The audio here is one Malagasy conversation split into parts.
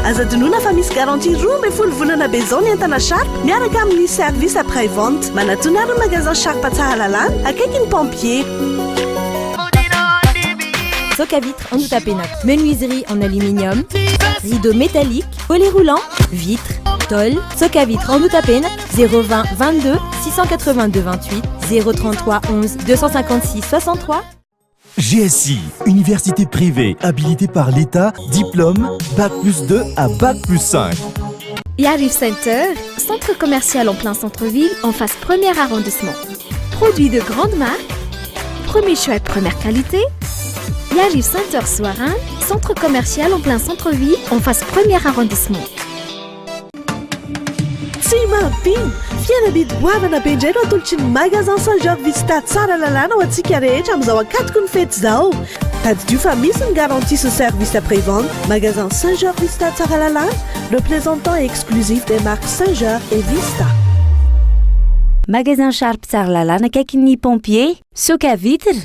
Aza adinoina fa misy garantie 12 volana be izao ny entana Sharp miaraka amin'ny service après vente. Manatona ary ny magasin Sharp Tsaralalàna, akaiky ny pompier. Soc à vitre Andotapenaka, menuiserie en aluminium, rideau métallique, volet roulant, vitre, tôle, Soc à vitre Andotapenaka, 020 22 682 28, 033 11 256 63. GSI, université privée habilitée par l'État, diplôme, Bac plus 2 à Bac plus 5. Yariv Center, centre commercial en plein centre-ville, en face premier arrondissement. Produits de grande marque, premier choix et première qualité. Yariv Center Soarin, centre commercial en plein centre-ville, en face premier arrondissement. Tsy mampino! Fihenam-bidy goavana be indray no atolotry ny Magasin Saint Georges Vista Tsaralalàna ho antsika rehetra amin'izao ankatoky ny fety izao. Tadidio fa misy ny garantie sy service après-vente. Magasin Saint Georges Vista Tsaralalàna, représentant exclusif des marques Saint Georges et Vista. Magasin Sharp Tsaralalàna akaikin'ny pompier, Soc à vitre,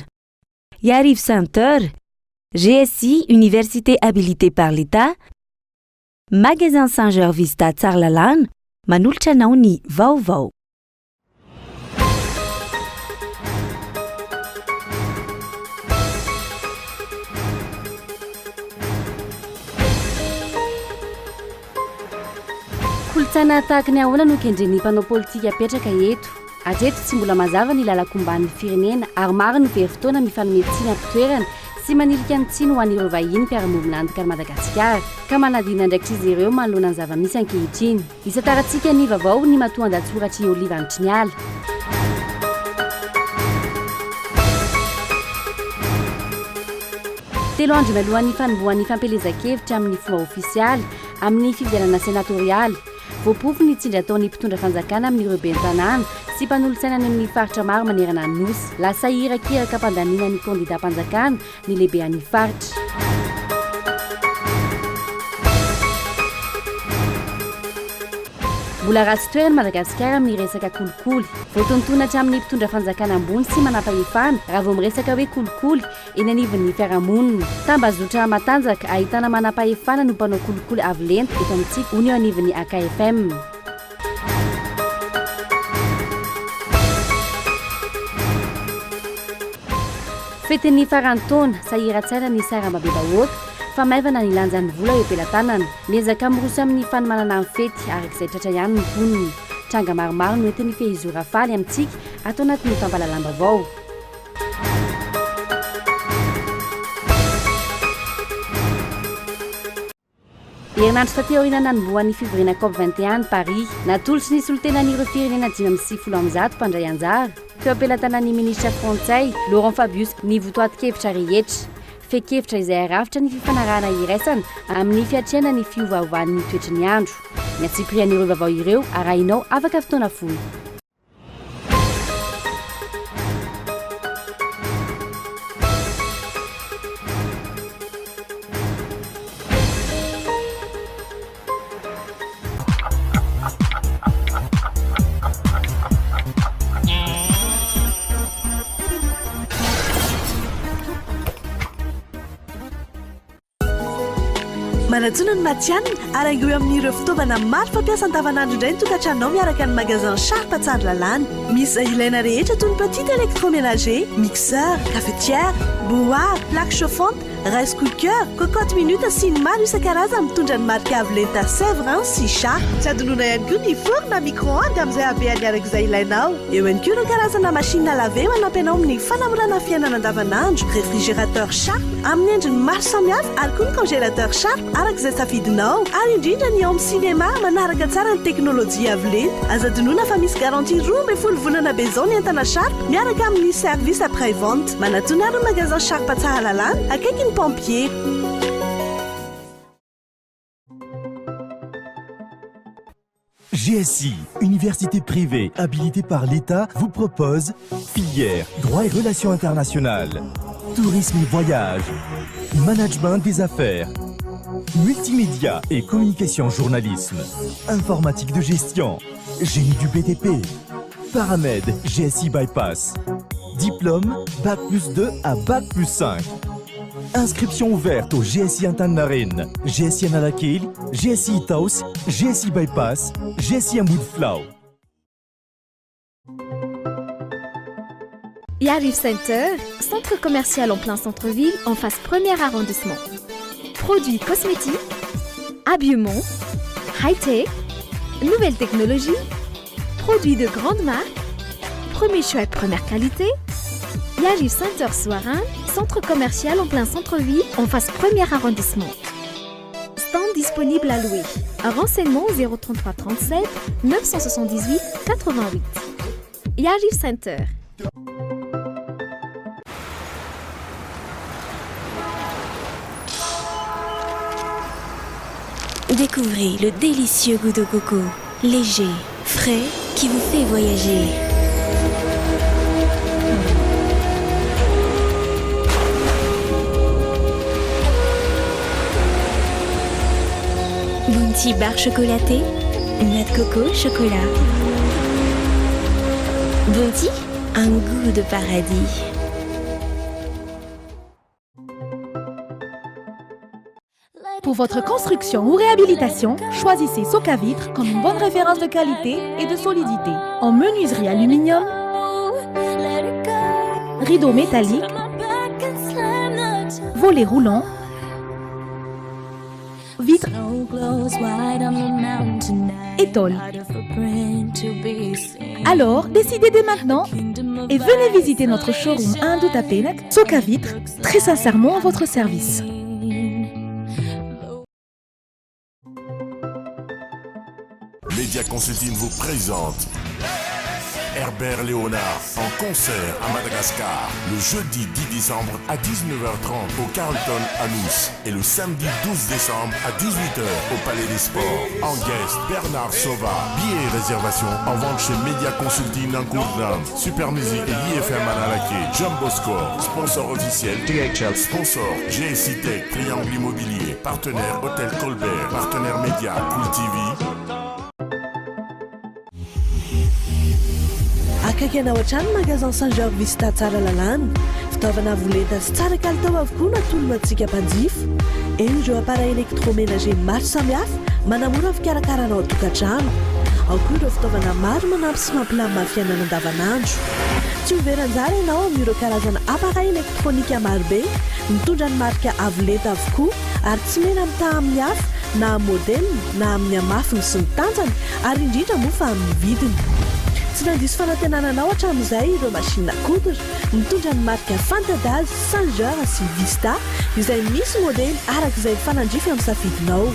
Iarivo Center, GSI Université habilitée par l'État, Magasin Saint Georges Vista Tsaralalàna, manolotra anao ny vaovao. Kolontsaina tahaka ny ahoana no kendren'ny mpanao politika apetraka eto? Hatreto tsy mbola mazava ny lalan-komban'ny firenena ary maro no very fotoana mifanome tsiny am-pitoerana sy manilika ny tsiny ho an'ireo vahiny mpiara-miombon'antoka an'i Madagasikara ka manadino andraikitr'izy ireo manoloana ny zava-misy ankehitriny. Isantarantsika ny vaovao ny matoandatsoratr'i Oliva Antriniala. Telo andro mialohan'ny fanombohan'ny fampielezan-kevitra amin'ny fomba ofisialy amin'ny fifidianana senatorialy, voaporofo ny tsindry ataon'ny mpitondra fanjakana amin'ireo ben'ny tanàna sy mpanolotsaina any amin'ny faritra maro manerana ny Nosy. Lasa irakiraka am-pandaniana ny kandidam-panjakana ny lehibean'ny faritra. Mbola ratsy toerana i Madagasikara amin'ny resaka kolikoly. Voatonontona hatramin'ny mpitondra fanjakana ambony sy manampahefana raha vao miresaka hoe kolikoly eny anivon'ny fiarahamonina. Tambazotra matanjaka ahitana manampahefana no mpanao kolikoly avo lenta eto amintsika, hoy ny eo anivon'ny AKFM. Fetin'ny faran'ny taona, sahiran-tsaina ny sarambabem-bahoaka fa maivana ny lanjan'ny vola eo am-pelatanana. Miezaka miroso amin'ny fanomanana ny fety araka izay tratra ihany ny mponina. Tranga maromaro no entin'ny Fehizoro Faly amintsika ato anatin'ny fampahalalam-baovao. Herinandro taty aoriana nanombohan'ny fivoriana Cop 21 any Paris, natolotry ny solontenan'ireo firenena 195 mpandray anjara, teo am-pelatanan'ny minisitra frantsay, Laurent Fabius, ny votoatin-kevitra rehetra. Fehin-kevitra izay harafitra ny fifanarahana iraisana amin'ny fiatrehana ny fiovaovan'ny toetry ny andro. Ny antsipirian'ireo vaovao ireo arahinao afaka fotoana fohy. Manatona ny matihanina ary haingoy amin'ireo fitaovana maro fampiasa andavanandro indray ny tokantranonao miaraka ny magasin Sharp Tsaralalàna. Misy izay ilaina rehetra toy ny petit électroménager, mixeur, cafetière, bouilloire, plaque chauffante, rice cooker, cocotte minute sy ny maro isan-karazany mitondra ny marika avo lenta Sevrin sy Sharp. Tsy adinoina ihany koa ny four na micro-ondes amin'izay habehany araka izay ilainao. Eo ihany koa ireo karazana machine à laver manampy anao amin'ny fanamorana fiainana andavanandro, réfrigérateur Sharp amin'ny endriny maro samihafa ary koa ny congélateur Sharp araka izay safidinao ary indrindra ny home cinéma manaraka tsara ny teknolojia avo lenta. Aza adinoina fa misy garantie 12 volana be izao ny entana Sharp miaraka amin'ny service après vente. Manatona ary ny magasin Sharp Tsaralalàna akaiky ny pompier. GSI, université privée habilitée par l'État, vous propose filière droit et relations internationales, tourisme et voyage, management des affaires, multimédia et communication journalisme, informatique de gestion, génie du BTP, Paramed GSI Bypass, diplôme Bac plus 2 à Bac plus 5. Inscription ouverte au GSI Antaninarenina, GSI Analakely, GSI Itaosy, GSI Bypass, GSI Ambodifilao. Iarivo Center, centre commercial en plein centre-ville, en face premier arrondissement. Produits cosmétiques, habillement, high-tech, nouvelles technologies, produits de grande marque, premier choix et première qualité. Iarivo Center Soarin, centre commercial en plein centre-ville, en face premier arrondissement. Stand disponible à louer. Renseignement 033 37 978 88. Iarivo Center. Découvrez le délicieux goût de coco, léger, frais, qui vous fait voyager. Bounty barre chocolatée, noix de coco, chocolat. Bounty, un goût de paradis. Pour votre construction ou réhabilitation, choisissez Socavitre comme une bonne référence de qualité et de solidité. En menuiserie aluminium, rideaux métalliques, volets roulants, vitres et tôles. Alors, décidez dès maintenant et venez visiter notre showroom à Andohatapenaka, Socavitre, très sincèrement à votre service. Media Consulting vous présente Herbert Léonard en concert à Madagascar le jeudi 10 décembre à 19h30 au Carlton Anosy et le samedi 12 décembre à 18h au Palais des Sports. En guest, Bernard Sova. Billets et réservations en vente chez Media Consulting Ankourdam, Super Music et IFM Analakely, Jumbo Score, sponsor officiel DHL, sponsor GSI Tech, Triangle Immobilier, partenaire Hôtel Colbert, partenaire Média, Cool TV. Akaiky anao hatrany magasin Saint Georges Vista Tsaralalàna. Fitaovana avo lenta sy tsara kalitao avokoa no atolona antsika mpanjifa. Eo ireo appareil électroménager maro samihafa manamora ny fikarakarana ao an-tokantrano. Ao koa ireo fitaovana maro manampy sy mampilamina ny fiainana andavanandro. Tsy ho very anjara ianao amin'ireo karazana appareil électronique marobe mitondra ny marika avo lenta avokoa ary tsy mena mitaha amin'ny hafa na amin'ny modeliny na amin'ny hamafiny sy ny tanjany ary indrindra moa fa amin'ny vidiny. Tsy nandiso fanantenana anao hatramin'izay ireo machine à coudre mitondra ny marika Fantadaz, Sanger sy Vista izay misy modely araka izay mifanandrify amin'ny safidinao.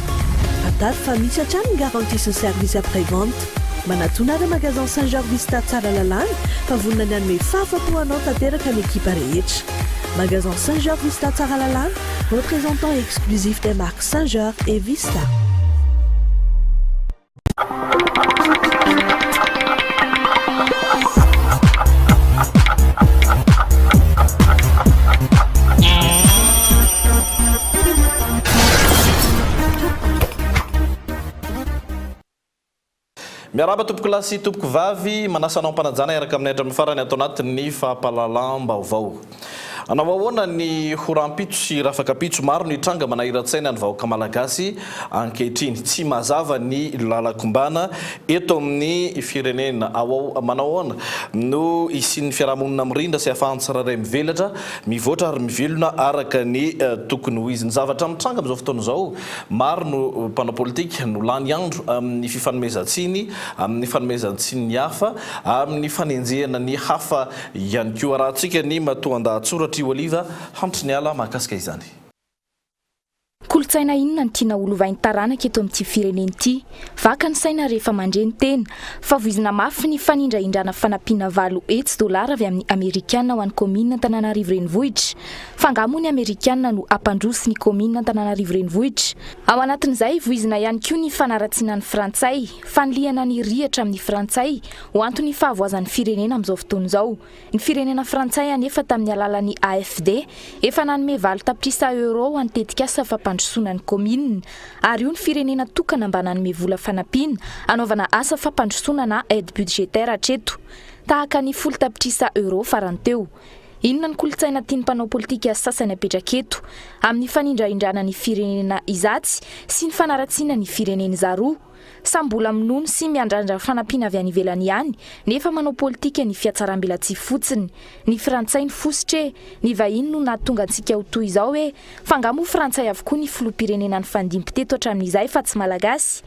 Fantaro fa misy hatrany ny garantie sy ny service après vente. Manatòna ireo magasin Sanger Vista Tsaralalàna fa vonona ny hanome fahafapo anao tanteraka ny ekipa rehetra. Magasin Sanger Vista Tsaralalàna, représentant exclusif des marques Sanger et Vista. Miarahaba tompoko lahy sy tompoko vavy, manasa anao am-panajana hiaraka aminay hatramin'ny farany ato anatin'ny fampahalalam-baovao. Hanao ahoana ny ho rahampitso sy rafakapitso? Maro ny tranga manahiran-tsaina ny vahoaka malagasy ankehitriny. Tsy mazava ny lalan-kombana eto amin'ny firenena. Ao manao ahoana no hisian'ny fiarahamonina mirindra sy ahafahan'ny tsirairay mivelatra, mivoatra ary mivelona araka ny tokony ho izy? Ny zavatra mitranga amin'izao fotoana izao Maro no mpanao politika no lany andro amin'ny fifanomezan-tsiny, amin'ny fanomezan-tsiny ny hafa, amin'ny fanenjehana ny hafa ihany koa. Arahantsika ny matoandahatsoratr'i Oliva Hantriniala mahakasika izany. Kolontsaina inona no tiana ho lovain'ny taranaka eto amin'ity firenena ity? Vaka ny saina rehefa mandre ny tena fa voizina mafy ny fanindrahindrana fanampiana 800 dolara avy amin'ny Amerikana ho an'ny kaominina Antananarivo Renivohitra. Fa angaha moa ny Amerikana no hampandroso ny kaominina Antananarivo Renivohitra? Ao anatin'izay, voizina ihany koa ny fanaratsiana ny Frantsay, fanilihana ny rihatra amin'ny Frantsay ho anton'ny fahavoazan'ny firenena amin'izao fotoana izao. Ny firenena Frantsay anefa tamin'ny alalan'ny AFD efa nanome 8 tapitrisa Euro ho an'ny tetikasa fampandrosoana ny kaominina ary io ny firenena tokana mba nanome vola fanampiana hanaovana asa fampandrosoana na aide budgétaire hatreto tahaka ny 10 tapitrisa Euro farany teo. Inona ny kolontsaina tian'ny mpanao politika sasany apetraka eto, amin'ny fanindrahindrana ny firenena izatsy sy ny fanaratsiana ny firenena izaroa? Samy mbola minono sy miandrandra fanampiana avy any ivelany ihany, nefa manao politika ny fihatsaram-belatsihy fotsiny. Ny frantsay ny fositra e! Ny vahiny no nahatonga antsika ho toy izao e! Fa angaha moa frantsay avokoa ny filoham-pirenena nifandimby teto hatramin'izay fa tsy malagasy?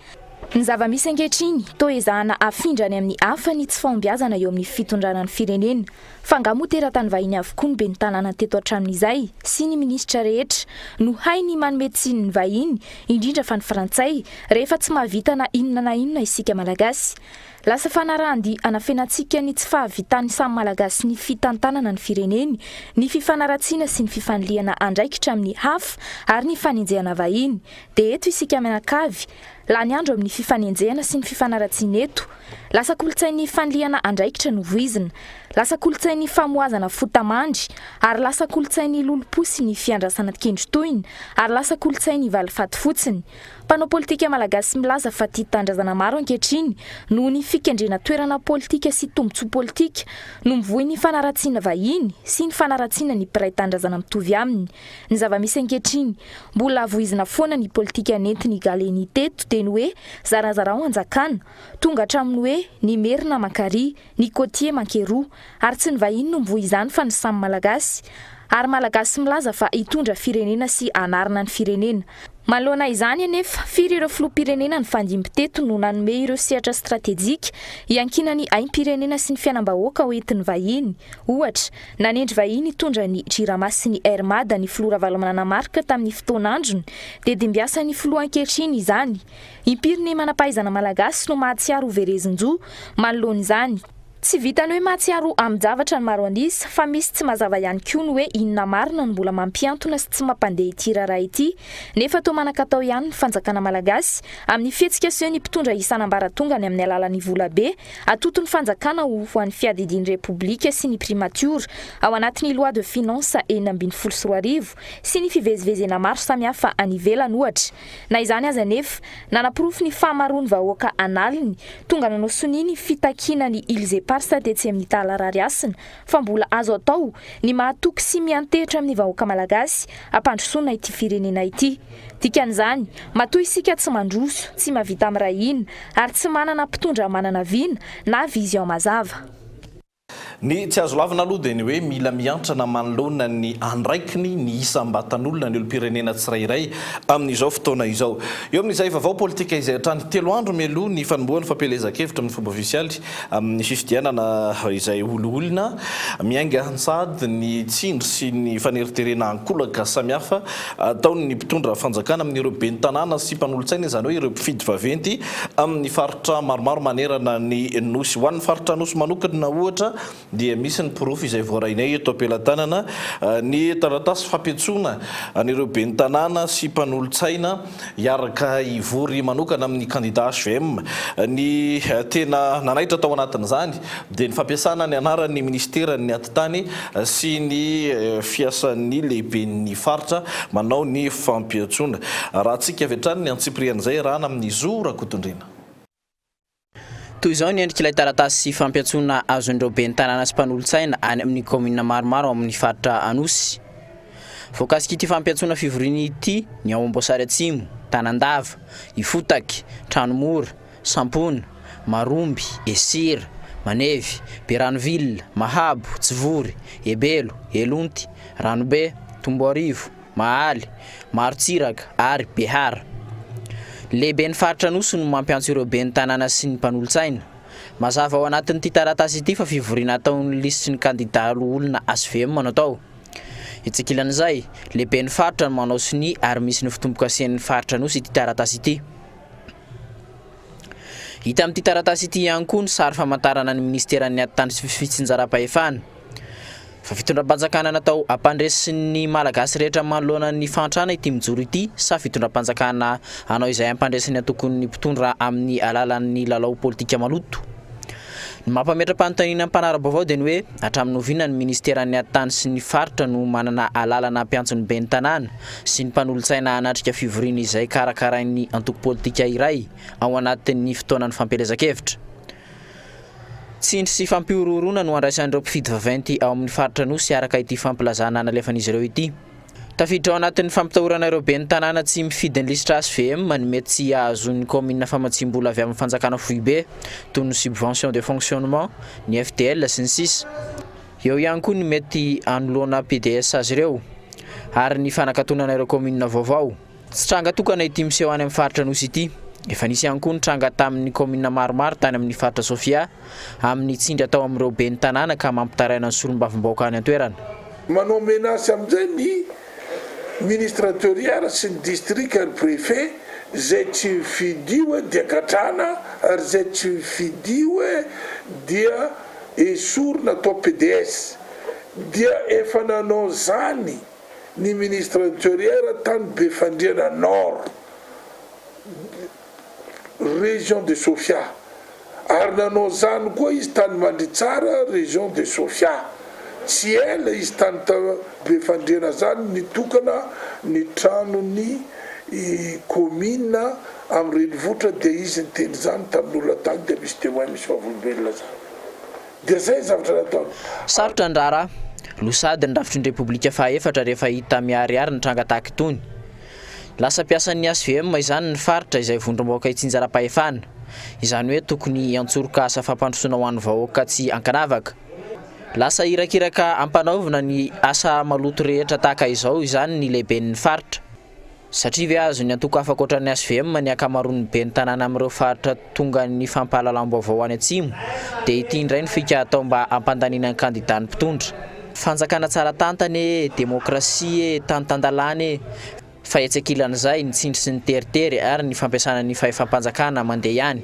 Ny zava-misy ankehitriny, toa ezahana afindra any amin'ny hafa ny tsy fahombiazana eo amin'ny fitondrana ny firenena. Fa angaha moa teratany vahiny avokoa ny ben'ny tanàna teto hatramin'izay sy ny minisitra rehetra no hay ny manome tsiny ny vahiny, indrindra fa ny frantsay, rehefa tsy mahavita na inona na inona isika malagasy. Lasa fanarahan-dia anafenantsika ny tsy fahavitan'ny samy malagasy ny fitantanana ny fireneny, ny fifanaratsiana sy ny fifanilihana andraikitra amin'ny hafa ary ny fanenjehana vahiny. Dia eto isika mianakavy, lany andro amin'ny fifanenjehana sy ny fifanaratsiana eto. Lasa kolontsain'ny fanilihana andraikitra no voizina. Lasa kolontsain'ny famohazana fota-mandry. Ary lasa kolontsain'ny lolompo sy ny fiandrasana kendry tohina. Ary lasa kolontsain'ny valifaty fotsiny. Mpanao politika malagasy milaza fa tia tanindrazana maro ankehitriny noho ny fikendrena toerana politika sy tombontsoa politika no mivoy ny fanaratsiana vahiny sy ny fanaratsiana ny mpiray tanindrazana mitovy aminy. Ny zava-misy ankehitriny, mbola voizina foana ny politika nentin'i Gallieni teto dia ny hoe zarazarao hanjakana, tonga hatramin'ny hoe ny Merina mankary, ny Côtier mankeroa. Ary tsy ny vahiny no mivoy izany fa ny samy Malagasy. Ary Malagasy milaza fa hitondra firenena sy hanarina ny firenena. Manoloana izany anefa, firy ireo filoham-pirenena nifandimby teto no nanome ireo sehatra stratejika iankinan'ny aim-pirenena sy ny fiainam-bahoaka ho entin'ny vahiny? Ohatra, nanendry vahiny hitondra ny Jirama sy ny Air Mada ny filoha Ravalomanana Marc tamin'ny fotoan'androny, dia dimbiasan'ny filoha ankehitriny izany. Impiry ny manam-pahaizana malagasy no mahatsiaro ho verezin-jo manoloana izany? Tsy vitan'ny hoe mahatsiaro amin-javatra ny maro an'isa, fa misy tsy mazava ihany koa ny hoe inona marina no mbola mampiantona sy tsy mampandeha ity raharaha ity, nefa toa manan-katao ihany ny fanjakana malagasy amin'ny fihetsika asehon'ny mpitondra isan'ambaratongany amin'ny alalan'ny volabe atoton'ny fanjakana ho an'ny fiadidian'ny Repoblika sy ny Primatiora ao anatin'ny Loi de Finances 2016 sy ny fivezivezena maro samihafa any ivelany ohatra. Na izany aza anefa, nanaporofo ny fahamaroan'ny vahoaka an'aliny tonga nanao sonia ny fitakiana ny Îles Éparses tetsy amin'ny Tahala Rarihasina fa mbola azo atao ny mahatoky sy miantehitra amin'ny vahoaka malagasy hampandrosoana ity firenena ity. Dikan'izany, matoa isika tsy mandroso, tsy mahavita miray hina ary tsy manana mpitondra manana vina na vision mazava. Ny tsy azo lavina aloha dia ny hoe mila miantrana manoloana ny andraikiny ny isam-batan'olona ny olom-pirenena tsirairay amin'izao fotoana izao. Eo amin'izay vaovao politika izay hatrany, telo andro mialoha ny fanombohan'ny fampielezan-kevitra amin'ny fomba ofisialy amin'ny fifidianana izay hololona, miainga sahady ny tsindry sy ny faneriterena ankolaka samihafa ataon'ny mpitondra fanjakana amin'ireo ben'ny tanàna sy mpanolotsaina, izany hoe ireo mpifidy vaventy amin'ny faritra maromaro manerana ny Nosy. Ho an'ny faritra Anosy manokana ohatra dia misy ny porofo izay voarainay eto am-pelatanana, ny taratasy fampiantsoana an'ireo ben'ny tanàna sy mpanolotsaina hiaraka hivory manokana amin'ny kandida hvm. Ny tena nanaitra tao anatin'izany dia ny fampiasana ny anaran'ny minisiteran'ny atitany sy ny fiasan'ny lehiben'ny faritra manao ny fampiantsoana. Arahantsika avy hatrany ny antsipirian'izay iarahana amin'i Zo Rakotondriana. Toy izao ny endrik'ilay taratasy fampiantsoana azon'ireo ben'ny tanàna sy mpanolotsaina any amin'ny kaominina maromaro ao amin'ny faritra Anosy. Voakasik'ity fampiantsoana fivoriana ity ny ao Amboasary Atsimo, Tanandava, Ifotaky, Tranomora, Sampona, Maromby, Esira, Manevy, Berano Ville, Mahabo, Tsivory, Ebelo, Elonty, Ranobe, Tomboarivo, Mahaly, Marotsiraka ary Behara. Ny lehiben'ny faritra Anosy no mampiantso ireo ben'ny tanàna sy ny mpanolotsaina. Mazava ao anatin'ity taratasy ity fa fivoriana ataon'ny lisitry ny kandidà loholona hvm no atao. Etsy ankilan'izay, lehiben'ny faritra no manao sonia ary misy ny fitombokasian'ny faritra Anosy ity taratasy ity. Hita amin'ity taratasy ity ihany koa ny sary famantarana ny minisiteran'ny Atitany sy Fitsinjaram-pahefana. Fa fitondram-panjakana natao hampandresy ny Malagasy rehetra manoloana ny fahantrana ity mijoro ity sa fitondram-panjakana hanao izay hampandresy ny antokon'ny mpitondra amin'ny alalan'ny lalao politika maloto? Ny mampametra-panontaniana ny mpanara-baovao dia ny hoe hatramin'ny oviana ny minisiteran'ny Atitany sy ny faritra no manana alalana hampiantso ny ben'ny tanàna sy ny mpanolotsaina hanatrika fivoriana izay karakarain'ny antoko politika iray ao anatin'ny fotoanan'ny fampielezan-kevitra. Tsindry sy fampihorohoroana no andraisan'ireo mpifidy vaventy ao amin'ny faritra Anosy araka ity fampilazana nalefan'izy ireo ity. Tafiditra ao anatin'ny fampitahorana ireo ben'ny tanàna tsy mifidy ny lisitra hvm ny mety tsy hahazoan'ny kaominina famatsiam-bola avy amin'ny fanjakana foibe toy ny subvention de fonctionnement, ny FDL sy ny sisa Eo ihany koa ny mety hanoloana pds azy ireo ary ny fanakatonana ireo kaominina vaovao. Tsy tranga tokana ity miseho any amin'ny faritra Anosy ity. Efa nisy ihany koa ny tranga tamin'ny kaominina maromaro tany amin'ny faritra Sofia amin'ny tsindry atao amin'ireo ben'ny tanàna ka mampitaraina ny solombavambahoaka any an-toerana. Manao menace amin'izay ny ministre intérieur sy ny district ary préfet, zay tsy mifidy io dia gadrana ary zay tsy mifidy io dia esorina atao pds. Dia efa nanao zany ny ministre intérieur tany Befandriana Nord, région de Sofia, ary nanao zany koa izy tany Mandritsara, région de Sofia. Tsy ela izy tany Befandriana zany nitokana ny tranon'ny commune amin'ny renivohitra dia izy niteny zany tamin'olona tany dia misy témoin misy vavolombelona zany. Dia zay ny zavatra nataony. Sarotra ny raharaha. Lo sady ny rafitry ny Repoblika fahaefatra rehefa hita miharihary ny tranga tahaka itony. Lasa mpiasan'ny HVM izany ny faritra izay vondrom-bahoaka itsinjaram-pahefana. Izany hoe tokony hiantsoroka asa fampandrosoana ho an'ny vahoaka tsy ankanavaka. Lasa irakiraka ampanaovina ny asa maloto rehetra tahaka izao izany ny lehiben'ny faritra. Satria ve azon'ny antoko hafa ankoatra ny hvm ny ankamaroan'ny ben'ny tanàna amin'ireo faritra tongan'ny fampahalalam-baovao any atsimo dia ity indray no fika atao mba hampandaniana ny kandidàn'ny mpitondra. Fanjakana tsara tantana e, demokrasia e, tany tan-dalàna e! Fa etsy ankilan'izay, ny tsindry sy ny teritery ary ny fampiasana ny fahefam-panjakana mandeha ihany.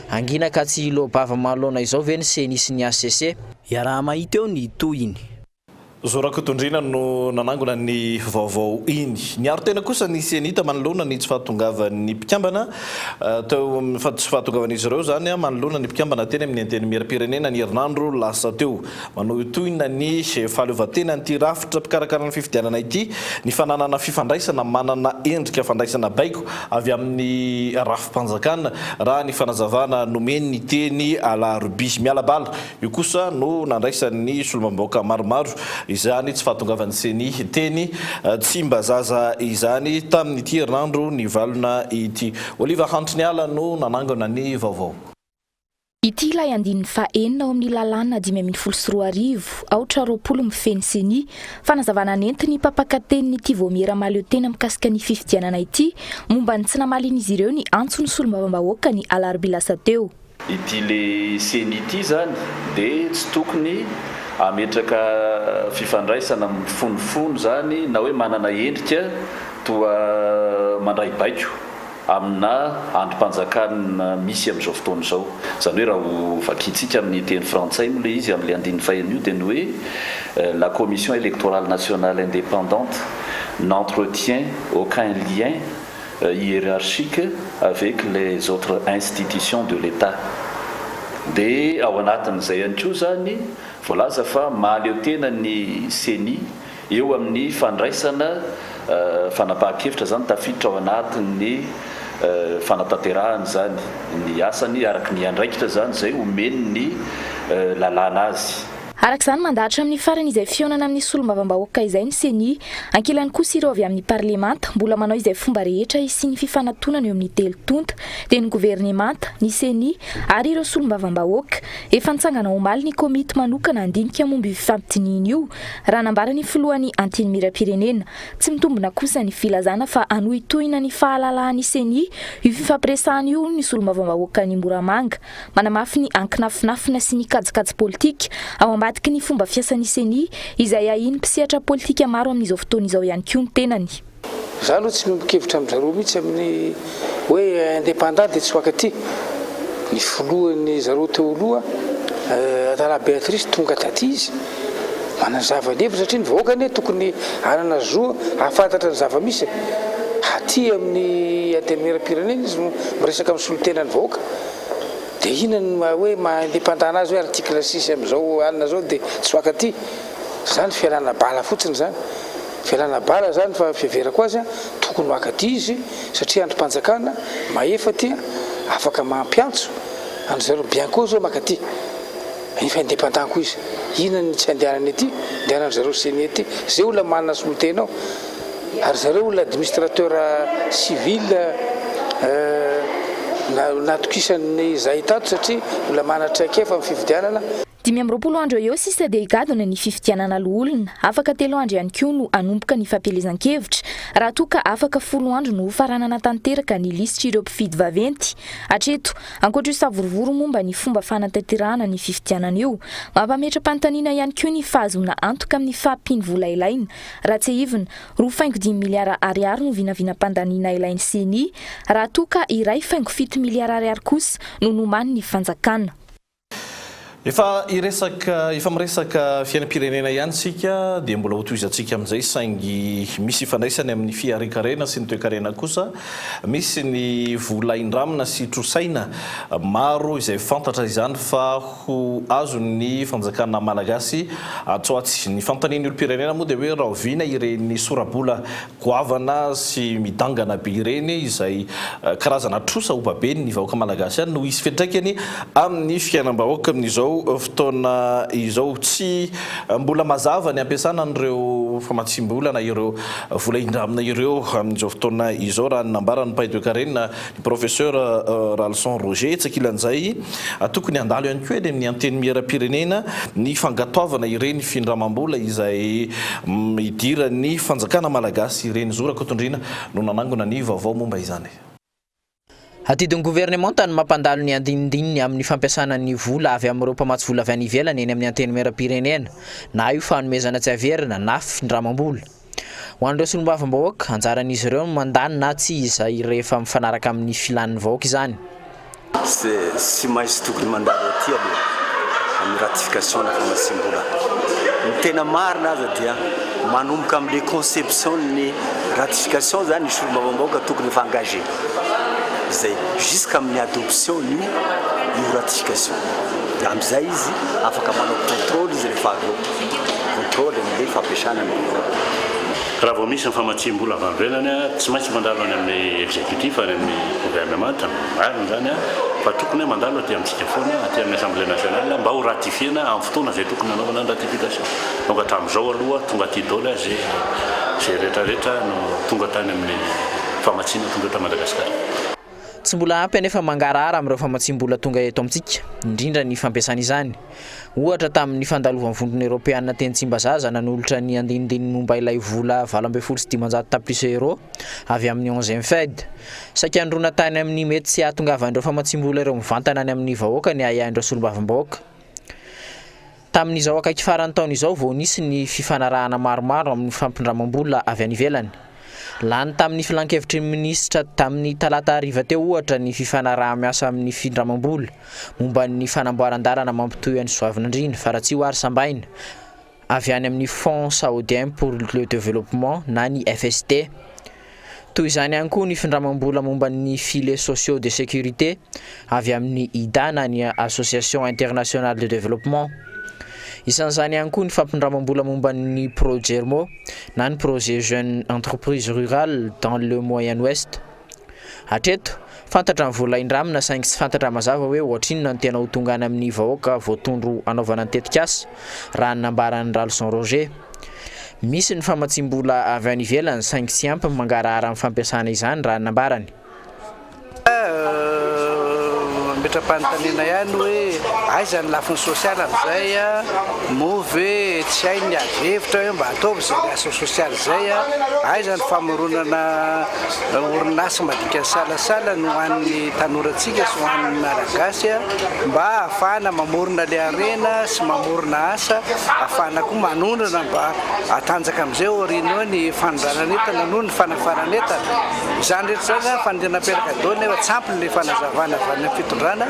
Hangina ka tsy hiloa-bava manoloana izao ve ny Ceni sy ny hcc? Iaraha-mahita eo ny tohiny. Zo Rakotondriana no nanangona ny vaovao iny. Niaro tena kosa ny Cenit manoloana ny tsy fahatongavan'ny mpikambana teo amin'ny tsy fahatongavan'izy ireo izany manoloana ny mpikambana teny amin'ny Antenimierampirenena ny herinandro lasa teo. Manohintohina ny fahaleovantenan'ity rafitra mpikarakara ny fifidianana ity ny fananana fifandraisana manana endrika fandraisana baiko avy amin'ny rafi-panjakana raha ny fanazavana nomeny teny Alarobia. Miala bala Io kosa no nandraisan'ny solombavambahoaka maromaro izany tsy fahatongavan'ny Ceni teny Tsimbazaza izany tamin'ity herinandro nivalona ity. Oliva Hantriniala no nanangona ny vaovao. Ity ilay andininy faha-enina ao amin'ny lalàna 2015, aotra 20 mifehy ny Ceni. Fanazavana nentin'ny mpampakatenin'ity vaomiera mahaleo tena mikasika ny fifidianana ity momba ny tsy namalian'izy ireo ny antson'ny solombavambahoaka ny alarobia lasa teo. Ity le ceni ity zany de tsy tokony hametraka fifandraisana mifonofono zany na hoe manana endrika toa mandray baiko amina andrim-panjakana misy amin'izao fotoana izao. Izany hoe raha ho vakintsika amin'ny teny frantsay moa ilay izy amin'ilay andininy fahenina io dia ny hoe la commission électorale nationale indépendante n'entretient aucun lien hiérarchique avec les autres institutions de l'Etat. Dia ao anatin'izay ihany koa izany voalaza fa mahaleo tena ny Ceni eo amin'ny fandraisana fanapahan-kevitra izany tafiditra ao anatin'ny fanatanterahany izany ny asany araka ny andraikitra izany izay omen'ny lalàna azy. Araka izany, mandahatra amin'ny farany izay fihaonana amin'ny solombavambahoaka izay ny Ceni. Ankilany kosa ireo avy amin'ny parlemanta, mbola manao izay fomba rehetra hisian'ny fifanatonana eo amin'ny telo tonta, dia ny governemanta, ny Ceni ary ireo solombavambahoaka. Efa nitsangana omaly ny komity manokana handinika momba io fifampidinihina io, raha nambaran'ny filohan'ny Antenimierampirenena. Tsy mitombina kosa ny filazana fa hanohitohina ny fahalalahan'ny Ceni io fifampiresahana io, hoy ny solombavambahoakan'i Moramanga. Manamafy ny ankinafinafina sy ny kajikajy politika ao ambadiky ny fomba fiasan'ny Ceni izay ahian'ny mpisehatra politika maro amin'izao fotoana izao ihany koa ny tenany. Za aloha tsy miombon-kevitra amin-dry zareo mihitsy amin'ny hoe indépendant dia tsy ho akaty. Ny filohan'ny zareo teo aloha Atala Béatrice tonga taty izy manazava ny heviny satria ny vahoaka anie tokony hanana zo hahafantatra ny zava-misy e. Aty amin'ny antenimierampirenena izy no miresaka amin'ny solontenan'ny vahoaka. Dia inona no maha hoe maha indépendant anazy hoe article six amin'izao alina izao dia tsy ho akaty. Izany fialana bala fotsiny izany. Fialana bala izany fa fiheverako azy tokony ho akaty izy satria andrim-panjakana mahefa aty afaka mampiantso an-dry zareo Bianco izao makaty. Efa indépendant koa izy. Inona ny tsy andehanany aty? Andehanan-dry zareo ceni aty. Zay olona manana solontena ao. Ary zareo olona administrateur civil natokisan'ny zahay tato satria olona manana traikefa amin'ny fifidianana. 25 andro eo eo sisa dia higadona ny fifidianana loholona. Afaka telo andro ihany koa no hanomboka ny fampielezan-kevitra, raha toa ka afaka folo andro no hofaranana tanteraka ny lisitr'ireo mpifidy vaventy. Hatreto, ankoatra io savorovoro momba ny fomba fanatanterahana ny fifidianana io, mampametra-panontaniana ihany koa ny fahazoana antoka amin'ny fahampian'ny vola ilaina. Raha tsiahivina, roa faingo dimy miliara ariary no vinavinam-pandaniana ilain'ny Ceni, raha toa ka iray faingo fito miliara ariary kosa no nomanin'ny fanjakana. Efa hiresaka, efa miresaka fiainam-pirenena ihany isika dia mbola hotohizantsika amin'izay saingy misy ifandraisany amin'ny fiharian-karena sy ny toekarena kosa. Misy ny vola indramina sy trosaina maro izay fantatra izany fa ho azon'ny fanjakana malagasy atsy ho atsy. Ny fanontanian'ny olom-pirenena moa dia hoe rahoviana ireny sora-bola goavana sy midangana be ireny izay karazana trosa ho baben'ny vahoaka malagasy ihany no hisy fiantraikany amin'ny fiainam-bahoaka amin'izao fotoana izao. Tsy mbola mazava ny hampiasana an'ireo famatsiam-bola na ireo vola indramina ireo amin'izao fotoana izao raha ny nambaran'ny mpahay toekarena Ny Professeur Ralison Roger, etsy ankilan'izay, tokony handalo ihany koa eny amin'ny Antenimierampirenena ny fangatoavana ireny findramam-bola izay idiran'ny fanjakana malagasy ireny. Zo Rakotondriana no nanangona ny vaovao momba izany. Adidin'ny governemanta ny mampandalo ny andinindininy amin'ny fampiasana ny vola avy amin'ireo mpamatsy vola avy any ivelany eny amin'ny Antenimierampirenena, na io fanomezana tsy averina na findramam-bola. Ho an'ireo solombavambahoaka, anjaran'izy ireo ny mandany na tsia izay rehefa mifanaraka amin'ny filan'ny vahoaka izany. Tsy maintsy tokony mandalo aty aloha amin'ny ratification na famatsiam-bola. Ny tena marina aza dia manomboka amin'ilay conception ny ratification izany ny solombavambahoaka tokony efa engagé izay jusqu'amin'ny adoption io io ratification io. Dia amin'izay izy afaka manao contrôle izy rehefa avy eo. Contrôle ny fampiasana ny vola. Raha vao misy ny famatsiam-bola avy any ivelany, tsy maintsy mandalo any amin'ny exécutif, any amin'ny gouvernement, marina izany, fa tokony mandalo aty amintsika foana, aty amin'ny Assemblée nationale mba ho ratifier-na amin'ny fotoana izay tokony hanaovana ny ratification. Donc hatramin'izao aloha tonga aty daholo izay izay rehetra rehetra no tonga tany amin'ny famatsiana tonga eto Madagasikara. Tsy mbola ampy anefa mangarahara amin'ireo famatsiam-bola tonga eto amintsika, indrindra ny fampiasana izany. Ohatra, tamin'ny fandalovan'ny Vondrona Eoropeanina teny Tsimbazaza nanolotra ny andinindininy momba ilay vola 518 tapitrisa euros avy amin'ny onzième Fed. Saika nirona tany amin'ny mety tsy hahatongavan'ireo famatsiam-bola ireo mivantana any amin'ny vahoaka ny ahiahin'ireo solombavambahoaka. Tamin'izao akaiky faran'ny taona izao vao nisy ny fifanarahana maromaro amin'ny fampindramam-bola avy any ivelany. Lany tamin'ny filankevitry ny minisitra tamin'ny talata hariva teo ohatra ny fifanaraha-miasa amin'ny findramam-bola momba ny fanamboaran-dalana mampitohy an'i Soavinandriana, Faratsiho ary Sambaina avy any amin'ny Fonds saoudien pour le développement na ny FSD. Toy izany ihany koa ny findramam-bola momba ny filets sociaux de sécurité avy amin'ny IDA na ny Association Internationale de Développement. Isan'izany ihany koa ny fampindramam-bola momba ny Progermo na ny Projet Jeune Entreprise Rurale dans le Moyen Ouest. Hatreto, fantatra ny vola indramina saingy tsy fantatra mazava hoe ohatrinona no tena ho tonga any amin'ny vahoaka voatondro hanaovana ny tetikasa, raha ny nambaran'i Ralison Roger. Misy ny famatsiam-bola avy any ivelany saingy tsy ampy ny mangarahara amin'ny fampiasana izany raha ny nambarany. Mametra-panontaniana ihany hoe aiza ny lafiny sosialy amin'izay? Moa ve tsy hay ny ady hevitra hoe mba ataovy izay asa sosialy izay? Aiza ny famoronana orinasa madinika salasala no ho an'ny tanorantsika sy ho an'ny Malagasy mba hahafahana mamorona ilay harena sy mamorona asa, hahafahana koa manondrana mba hatanjaka amin'izay aoriana eo ny fanondranan'entana noho ny fanafaran'entana. Izany rehetra izany zany faniriana napetraka daholo nefa tsy ampy ny fanazavana avy any amin'ny fitondrana.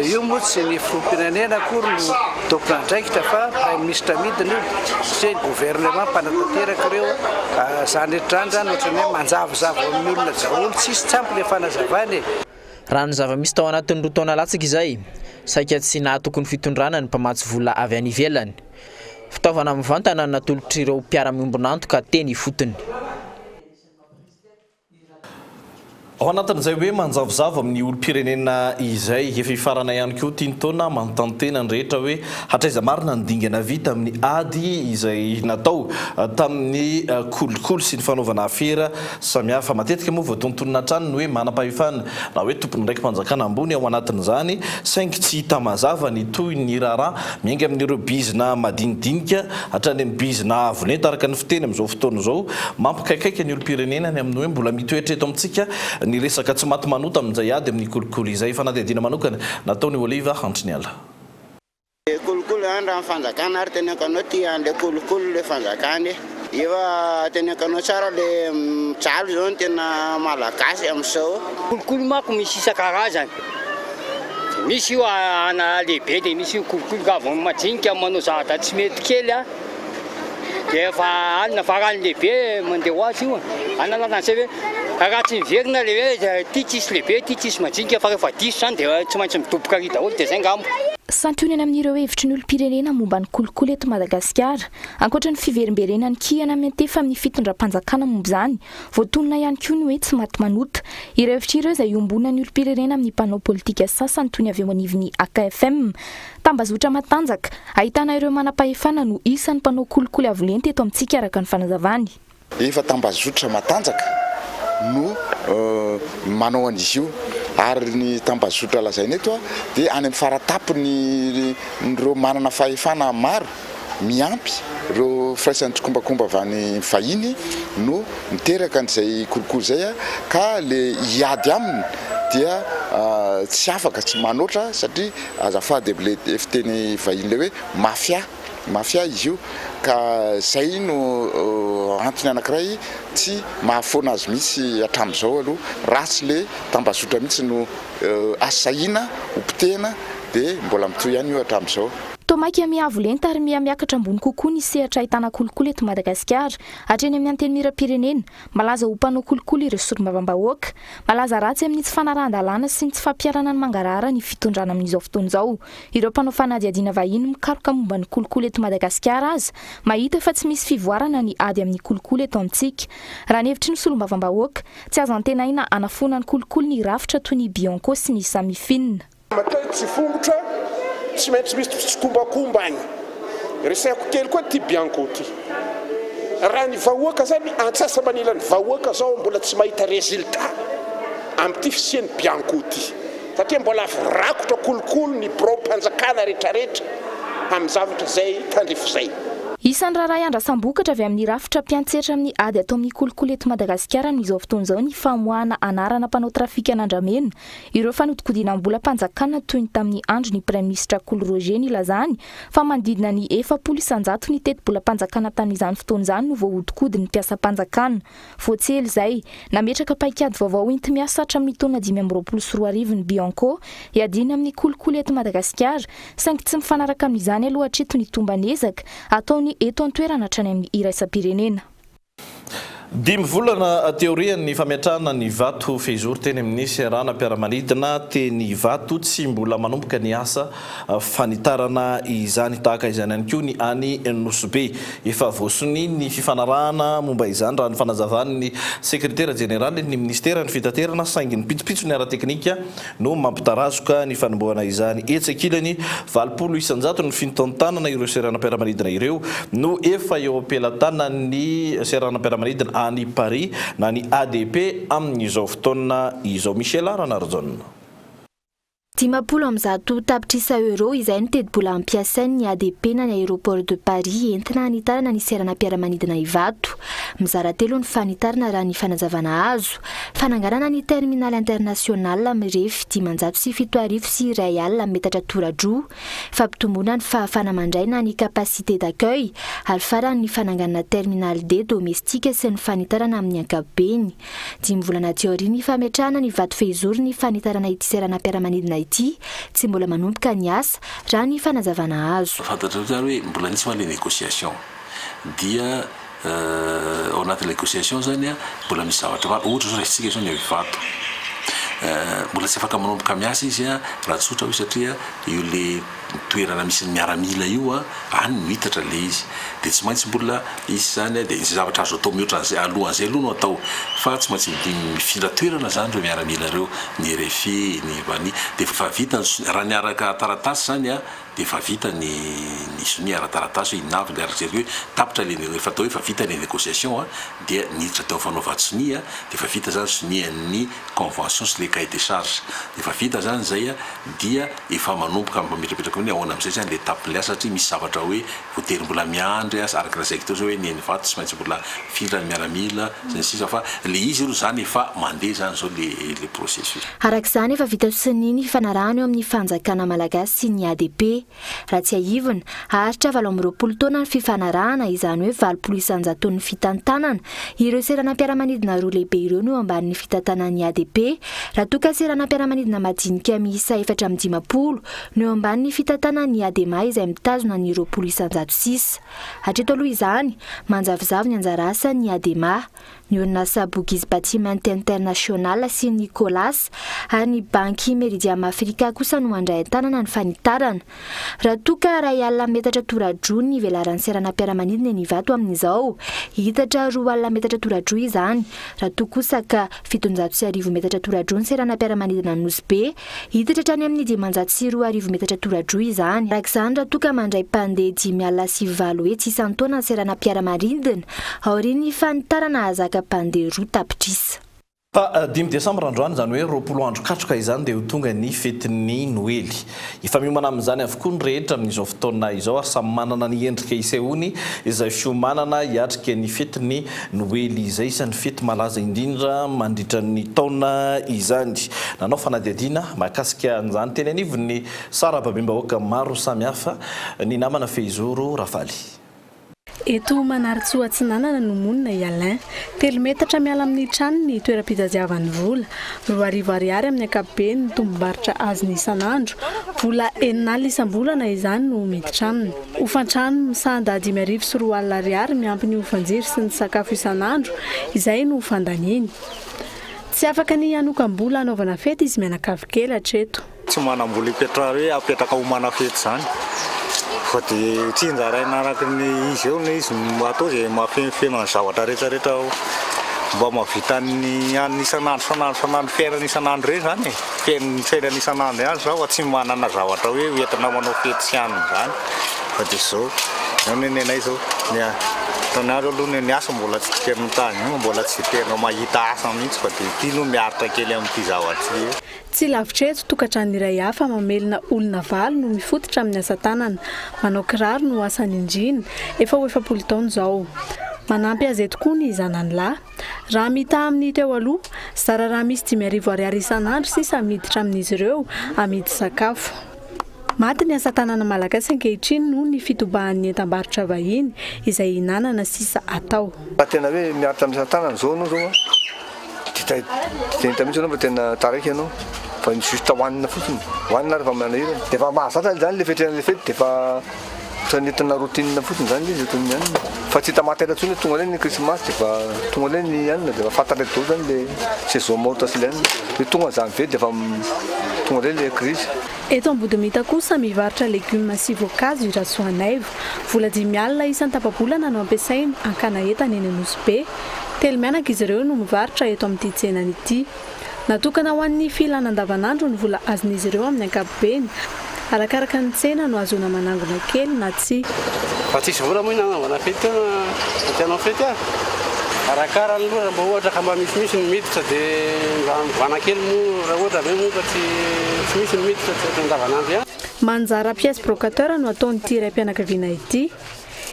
Io moa tsy ny filoham-pirenena akory no tompon'andraikitra fa praiminisitra midina io satria gouvernement mpanatanteraka ireo. Izany rehetra izany zany ohatran'ny hoe manjavozavo amin'ny olona daholo, tsisy tsy ampy ilay fanazavana e. Raha ny zava-misy tao anatin'ny roa taona latsaka izay, saika tsy nahatoky ny fitondrana ny mpamatsy vola avy any ivelany. Fitaovana mivantana no natolotr'ireo mpiara-miombon'antoka teny ifotony. Ao anatin'izay hoe manjavozavo amin'ny olom-pirenena izay, efa hifarana ihany koa ity ny taona, manontany tena ny rehetra hoe hatraiza marina ny dingana vita amin'ny ady izay natao tamin'ny kolikoly sy ny fanaovana afera samihafa. Matetika moa voatontonona hatrany ny hoe manam-pahefana na hoe tompon'andraiki-panjakana ambony ao anatin'izany, saingy tsy hita mazava ny tohin'ny raharaha miainga amin'ireo bizina madinidinika hatrany amin'ny bizina avo lenta araka ny fiteny amin'izao fotoana izao. Mampikaikaika ny olom-pirenena ny amin'ny hoe mbola mitoetra eto amintsika ny resaka tsy maty manota amin'izay ady amin'ny kolikoly izay. Fanadihadiana manokana nataon'i Oliva Hantriniala. Le kolikoly zany raha ny fanjakana ary teneniko anao tia anle kolikoly le fanjakana e. Efa teneniko anao tsara le mijaly zao ny tena malagasy amizao. Kolikoly manko misy isan-karazany. Dia misy io ana lehibe dia misy io kolikoly ka vao majinika manao zavatra tsy mety kely a dia efa alina fa raha ny lehibe mandeha ho azy io analana an'izay hoe raha tsy miverina le hoe ty tsisy lehibe ty tsisy majinika fa rehefa diso zany dia tsy maintsy midoboka ary daholo dia zay ngamba. Santionany amin'ireo hevitry ny olom-pirenena momba ny kolikoly eto Madagasikara. Ankoatra ny fiverimberenan'ny kihana miantefa amin'ny fitondram-panjakana momba izany, Voatonona ihany koa ny hoe tsy maty manota. Ireo hevitra ireo izay iombonan'ny olom-pirenena amin'ny mpanao politika sasany toy ny avy eo anivon'ny AKFM. Tambazotra matanjaka, ahitana ireo manam-pahefana no isan'ny mpanao kolikoly avo lenta eto amintsika araka ny fanazavany. Efa tambazotra matanjaka no manao an'izy io ary ny tambazotra lazaina eto dia any amin'ny faratapony-ireo manana fahefana maro. miampy ireo firaisan'ny tsikombakomba avy any vahiny no miteraka an'izay kolikoly izay ka le hiady aminy dia tsy afaka tsy manoatra satria azafady amle fiteny vahiny le hoe mafia mafia izy io ka zay no antony anakiray tsy mahafoana azy mihitsy hatramin'izao aloha raha tsy le tambazotra mihitsy no asahiana ho potehina dia mbola mitohy ihany io hatramin'izao. Toa mainka miha-avo lenta ary miha-miakatra ambony kokoa ny sehatra ahitana kolikoly eto Madagasikara. Hatreny amin'ny Antenimierampirenena, malaza ho mpanao kolikoly ireo solombavambahoaka. Malaza ratsy amin'ny tsy fanarahan-dalàna sy ny tsy fampiharana ny mangarahara ny fitondrana amin'izao fotoana izao. Ireo mpanao fanadihadiana vahiny mikaroka momba ny kolikoly eto Madagasikara aza mahita fa tsy misy fivoarana ny ady amin'ny kolikoly eto amintsika. Raha ny hevitry ny solombavambahoaka, tsy azo antenaina hanafoana ny kolikoly ny rafitra toy ny Bianco sy ny Samifin. Matoa tsy fongotra, tsy maintsy misy tsikombakomba any. Resahiko kely koa ity Bianco ity. Raha ny vahoaka zany, antsasa-manilan'ny vahoaka zao mbola tsy mahita résultat amin'ity fisian'ny Bianco ity. Satria mbola rakotra kolikoly ny biraom-panjakana retraretra amin'ny zavatra izay tandrify izay. Isan'ny raharaha iandrasam-bokatra avy amin'ny rafitra mpiantsehatra amin'ny ady atao amin'ny kolikoly eto Madagasikara amin'izao fotoana izao ny famoahana anarana mpanao trafikan'andramena Ireo fanodikodinam-bolam-panjakana toy ny tamin'ny andron'ny Praiminisitra Kolo Roger nilazany fa manodidina ny 40 isan-jato ny tetibolam-panjakana tamin'izany fotoana izany no voahodinkodin'ny mpiasam-panjakana. Vao tsy ela izay, nametraka paikady vaovao enti-miasa hatramin'ny taona 2025 ny Bianco hiadiana amin'ny kolikoly eto Madagasikara, saingy tsy mifanaraka amin'izany aloha hatreto ny tomban'ezaka ataony eto an-toerana hatrany amin'ny iraisam-pirenena. Dimy volana aty aorian'ny fametrahana ny vato fehizoro teny amin'ny seranam-piaramanidina teny Ivato, tsy mbola manomboka ny asa fanitarana izany. Tahaka izany ihany koa ny any Nosy Be. Efa voasonia ny fifanarahana momba izany raha ny fanazavan'ny sekretera jeneralin'ny minisiteran'ny fitaterana saingy ny pitsopitsony ara-teknika no mampitarazoka ny fanombohana izany. Etsy ankilany, 80 isan-jato ny fintantanana ireo seranam-piaramanidina ireo no efa eo am-pelatanan'ny seranam-piaramanidina any Paris na ny ADP amin'izao fotoana izao. Michela Ranarijaona. 150 tapitrisa euros izay no tetibola ampiasain'ny ADP na ny Aéroport de Paris entina hanitarana ny seranam-piaramanidina Ivato. Mizara telo ny fanitarana raha ny fanazavana azo. Fananganana ny terminal international mirefy 1075 metatra tora-droa, fampitomboana ny fahafahana mandray na ny capacité d'accueil, ary farany ny fananganana terminal D domestique sy ny fanitarana amin'ny ankapobeny. Dimy volana aty aorian'ny fametrahana ny vato fehizoro ny fanitarana ity seranam-piaramanidina ity, tsy mbola manomboka ny asa, raha ny fanazavana azo. Fantatrareo tsara hoe mbola nisy va le négociation dia ao anatin'ny négociation zany mbola misy zavatra maro, ohatra zao raisintsika zao ny ao Ivato. Mbola tsy afaka manomboka miasa izy raha tsotra hoe satria io le toerana misy ny miaramila io any no hitatra le izy. Dia tsy maintsy mbola hisy izany dia izay zavatra azo atao mihoatra an'izay alohan'izay aloha no atao fa tsy maintsy mifindra toerana izany ireo miaramila ireo, ny RFI, ny bani. Dia efa vita ny raha ny araka taratasy izany dia efa vita ny ny sonia ara-taratasy hoe inona avy ny araka hoe tapitra le efa atao hoe efa vita le négociation dia niditra teo amin'ny fanaovan-tsonia dia efa vita izany sonian'ny convention sy le cahier des charges dia efa vita izany izay dia efa manomboka mametrapetraka hoe ahoana amin'izay izany le étape-n'ilay asa satria misy zavatra hoe voatery mbola miandry asa araka ny lazaiko teo izao hoe ny eny Ivato tsy maintsy mbola mifindra ny miaramila sy ny sisa fa le izy aloha izany efa mandeha izany izao le le processus. Araka izany, efa vita sonia ny fifanarahana eo amin'ny fanjakana malagasy sy ny ADP. Raha tsiahivina, haharitra 28 taona ny fifanarahana, izany hoe 80 isan-jaton'ny fitantanana ireo seranam-piaramanidina roa lehibe ireo no eo ambanin'ny fitantanan'ny ADP, raha toa ka seranam-piaramanidina madinika miisa 54 no eo ambanin'ny fitantanan'ny Adema izay mitazona ny 20% sisa. Hatreto aloha izany, manjavozavo ny anjara asan'ny Adema. Ny orinasa Bogies Batiment International sy ny Colas ary ny banky Meridiam Africa kosa no handray an-tanana ny fanitarana. Raha toa ka 1 alina metatra tora-droa ny velaran'ny seranam-piaramanidina eny Ivato amin'izao, hihitatra 2 alina metatra tora-droa izany. Raha toa kosa ka 1700 metatra tora-droa ny seranam-piaramanidina Nosy Be, Hiditra hatrany amin'ny 2500 metatra tora-droa izany. Araka izany, raha toa ka mandray mpandeha 850 isan-taona ny seranam-piaramanidina, aorian'ny fanitarana hahazaka mpandeha 2 tapitrisa. Fa dimy desambra androany, izany hoe 20 andro katroka izany dia ho tonga ny fetin'ny Noely. Efa miomana amin'izany avokoa ny rehetra amin'izao fotoana izao ary samy manana ny endrika isehoany izay fiomanana hiatrika ny fetin'ny Noely izay isan'ny fety malaza indrindra mandritra ny taona izany. Nanao fanadihadiana mahakasika an'izany teny anivon'ny sarababem-bahoaka maro samihafa ny namana Fehizoro Rafaly. Eto Manarintsoa Atsinanana no monina i Alain. Telo metatra miala amin'ny tranony ny toeram-pitadiavany vola. 2000 ariary amin'ny ankapobeny ny tombom-barotra azony isan'andro. Vola 60 isam-bolana izany no miditra aminy. Hofan-trano misanda 2005 ariary miampy ny hofan-jiro sy ny sakafo isan'andro, izay no fandaniany. Tsy afaka ny hanokam-bola hanaovana fety izy mianakavy kely hatreto. Tsy manam-bola hipetraha hoe apetraka homana fety izany fa dia tsinjaraina araka ny izy eo ny izy atao izay mahafenofeno ny zavatra rehetra rehetra mba mahavita ny hanina isan'andro isan'andro isan'andro fiainana isan'andro ireny izany e. Feno fiainana isan'andro ihany zao fa tsy manana zavatra hoe hoentina manao fety sy hanina izany fa dia zao zao ny nenay zao ny hitanareo aloha ny asa mbola tsy tena tany io mbola tsy tena mahita asa mihitsy fa dia ity aloha miaritra kely amin'ity zavatra ity. Tsy lavitra eto, tokantrano iray hafa mamelona olona valo no mifototra amin'ny asa tanana. Manao kiraro no asany indrina, efa ho 40 taona izao. Manampy azy eto koa ny zanany lahy. Raha mitaha amin'ny teo aloha, zara raha misy 5000 ariary isan'andro sisa miditra amin'izy ireo amidy sakafo. Maty ny asa tanana malagasy ankehitriny noho ny fitobahan'ny entam-barotra vahiny izay hinanana sisa atao. Raha tena hoe miaritra amin'ny asa tanana izao ianao izao an, dia dia hita mihitsy ianao fa tena taraiky ianao fa ny juste hohanina fotsiny, hohanina ary efa manahirana. Dia efa mahazatra izany ilay fiatrehana ilay fety dia efa Ohatran'ny entina routine fotsiny izany ilay izy ohatran'ny anona. Fa tsy hita maty ela intsony hoe tonga indray ny krismasy dia efa tonga indray ny anona dia efa fantatra daholo izany ilay saison morte sy ilay anona. Hoe tonga ny janvier dia efa tonga indray ilay crise. Eto Ambodimita kosa mivarotra legioma sy voankazo i Rasoanaivo. Vola 50 isan-tapa-bolana no ampiasainy hankana entana eny Anosibe. Telo mianaka izy ireo no mivarotra eto amin'ity tsenany ity. Natokana ho an'ny filana andavanandro ny vola azon'izy ireo amin'ny ankapobeny. Arakaraka ny tsena no ahazoana manangona kely na tsia. Fa tsisy vola moa hanaovana fety teo na te hanao fety ary. Arakarany aloha raha mba ohatra ka mba misimisy ny miditra dia mba mivana kely moa raha ohatra ve moa ka tsy tsy misy ny miditra tsy ohatran'ny andavanandro ihany. Manjara pièce brocateur no ataon'ity raim-pianakaviana ity.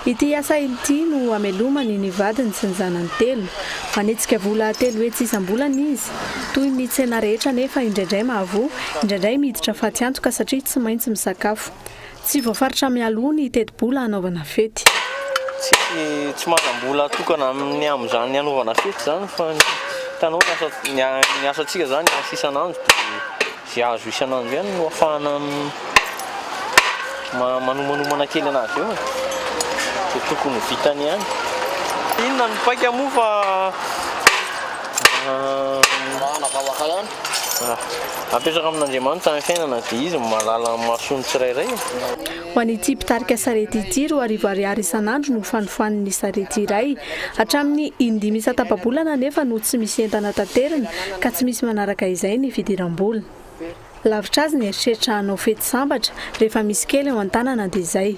Ity asa ity no amelomany ny vadiny sy ny zanany telo. Manetsika vola 300 isam-bolana izy. Toy ny tsena rehetra anefa indraindray mahavoa, indraindray miditra fatiantoka satria tsy maintsy misakafo. Tsy voafaritra mialoha ny tetibola hanaovana fety. Tsy tsy manam-bola atokana amin'ny amin'izany hanaovana fety izany fa ny hitanao ny asa ny asantsika izany asa isan'andro dia Izay azo isan'andro ihany no ahafahana manomanomana kely anazy eo e. Dia tokony ho vitany ihany. Inona ny paika moa fa Arahana vahoaka ihany. Apetraka amin'Andriamanitra ny fiainana dia Izy no mahalala ny mahasoa ny tsirairay e. Ho an'ity mpitarika sarety ity, 2000 ariary isan'andro no fanofan'ny sarety iray. Hatramin'ny in-dimy isan-tapa-bolana anefa no tsy misy entana taterina ka tsy misy manaraka izay ny fidiram-bola. Lavitra azy ny eritreritra hanao fety sambatra rehefa misy kely eo an-tanana dia izay.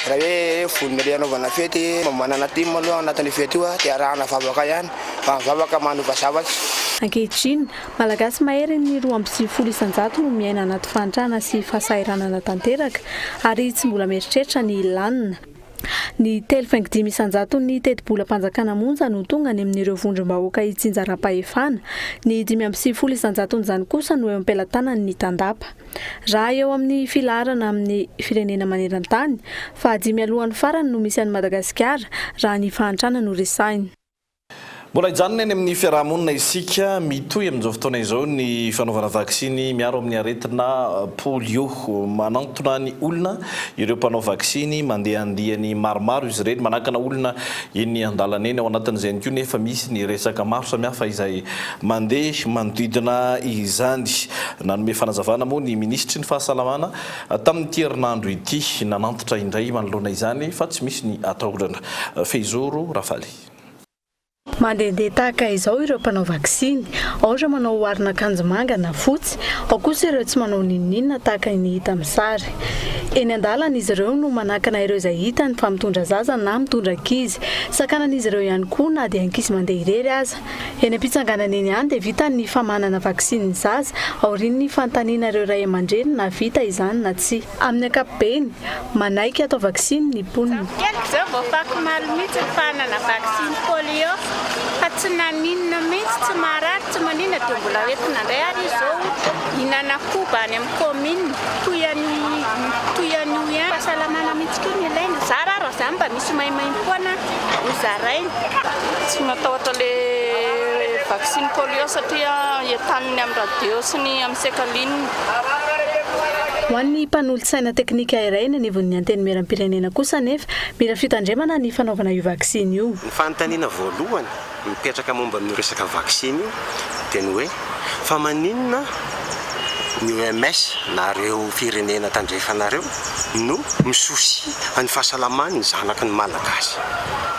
Raha hoe vonona le hanaovana fety, manana thème aloha ao anatin'io fety io dia arahana vavaka ihany fa ny vavaka manova zavatra. Ankehitriny, Malagasy maherin'ny 92% no miaina anaty fahantrana sy fahasahiranana tanteraka ary tsy mbola mieritreritra ny hilanina. Ny 3,5 isan-jaton'ny tetibolam-panjakana monja no tonga any amin'ireo vondrom-bahoaka itsinjaram-pahefana. Ny 95 isan-jaton'izany kosa no eo am-pelatanan'ny tandapa. Raha eo amin'ny filaharana amin'ny firenena maneran-tany, fahadimy alohan'ny farany no misy an'i Madagasikara raha ny fahantrana no resahina. Mbola hijanona eny amin'ny fiaraha-monina isika. Mitohy amin'izao fotoana izao ny fanaovana vaksiny miaro amin'ny aretina polio. Manantona ny olona ireo mpanao vaksiny, mandeha andiany maromaro izy ireny, manakana olona eny an-dalana eny. Ao anatin'izay ihany koa nefa misy ny resaka maro samihafa izay mandeha manodidina izany. Nanome fanazavana moa ny minisitry ny fahasalamana tamin'ity herinandro ity, nanantitra indray manoloana izany fa tsy misy ny atahorana. Fehizoro Rafaly. Mandehandeha tahaka izao ireo mpanao vaksiny. Ao ireo manao aron'akanjo manga na fotsy, ao kosa ireo tsy manao n'inon'inona tahaka ny hita amin'ny sary. Eny an-dalana izy ireo no manakana ireo izay hitany fa mitondra zaza na mitondra ankizy. Sakanan'izy ireo ihany koa na dia ankizy mandeha irery aza. Eny am-pitsanganana eny ihany dia vita ny famahanana vaksiny ny zaza, aorian'ny fanontaniana ireo ray aman-dreny na vita izany na tsia. Amin'ny ankapobeny, manaiky atao vaksiny ny mponina. Keliko zao vao fakomaly mihitsy ny fahanana vaksiny polio fa tsy naninona mihitsy, tsy marary tsy maninona dia mbola hoentina indray ary izy zao hihinana koba any amin'ny commune toy an'io toy an'io ihany. Fahasalamana mihitsy koa no ilaina, zara ary raha zany mba misy maimaimpoana ho zaraina. Tsy matahotra le vaksiny polio satria entaniny amin'ny radio sy ny amin'ny sekaline. Ho an'ny mpanolotsaina teknika iray eny anivon'ny Antenimierampirenena kosa anefa, mila fitandremana ny fanaovana io vaksiny io. Ny fanontaniana voalohany mipetraka momba an'io resaka vaksiny io dia ny hoe, fa maninona ny OMS na ireo firenena tandrefana ireo no mi-soucie ny fahasalaman'ny zanaky ny Malagasy?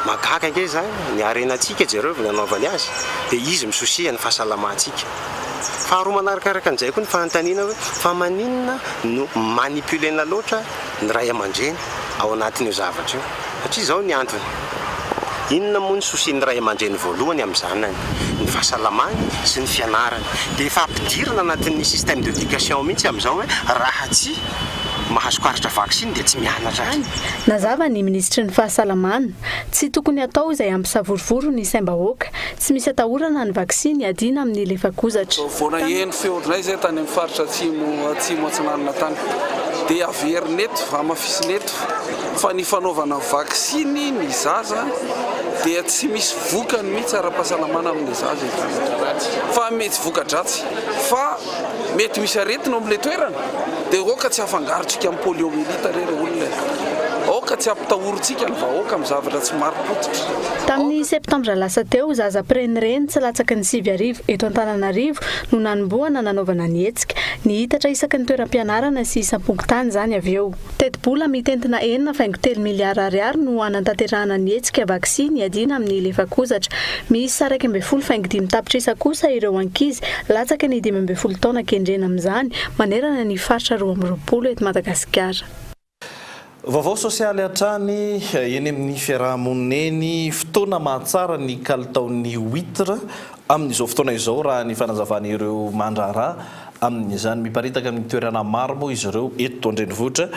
Mahagaga ange izany, ny harenantsika jereo ny nanaovany azy dia izy mi-soucie ny fahasalamantsika. Faharoa manarakaraka an'izay koa ny fanontaniana hoe fa maninona no manipuler-na loatra ny ray aman-dreny ao anatin'io zavatra io? Satria izao ny antony, inona moa ny souci-n'ny ray aman-dreny voalohany amin'ny zanany? Ny fahasalamany sy ny fianarany. Dia efa ampidirina anatin'ny système d'éducation mihitsy amin'izao hoe raha tsy mahazo karatra vaksiny dia tsy mianatra ary. Nazava ny minisitry ny fahasalamana, tsy tokony hatao izay hampisavorovoro ny saim-bahoaka. Tsy misy atahorana ny vaksiny hiadiana amin'ny lefakozatra. Vao naheno feo indray izay tany amin'ny faritra atsimo atsimo atsinanana tany dia averina eto, hamafisina eto fa ny fanaovana vaksiny ny zaza dia tsy misy vokany mihitsy ara-pahasalamana amin'ny zaza fa mety voka-dratsy fa Mety misy aretina ao amin'ilay toerana, dia aoka tsy hafangarontsika amin'ny poliomyélite re ry olona e! Aoka tsy hampitahorintsika ny vahoaka amin'ny zavatra tsy marim-pototra. Tamin'ny septambra lasa teo, zaza mpirenireny tsy latsaky ny 9000 eto Antananarivo no nanombohana nanaovana ny hetsika. Nihitatra isaky ny toeram-pianarana sy isam-pokontany izany avy eo. Tetibola mitentina 6,3 miliara ariary no hanatanterahana ny hetsika vaksiny hiadiana amin'ny lefakozatra. Miisa 11,5 tapitrisa kosa ireo ankizy latsaky ny 15 taona kendrena amin'izany manerana ny faritra 22 eto Madagasikara. Vaovao sosialy hatrany eny amin'ny fiaraha-monina eny, fotoana mahatsara ny kalitaon'ny huitre Amin'izao fotoana izao, raha ny fanazavan'ireo mandraharaha amin'izany, miparitaka amin'ny toerana maro moa izy ireo eto an-drenivohitra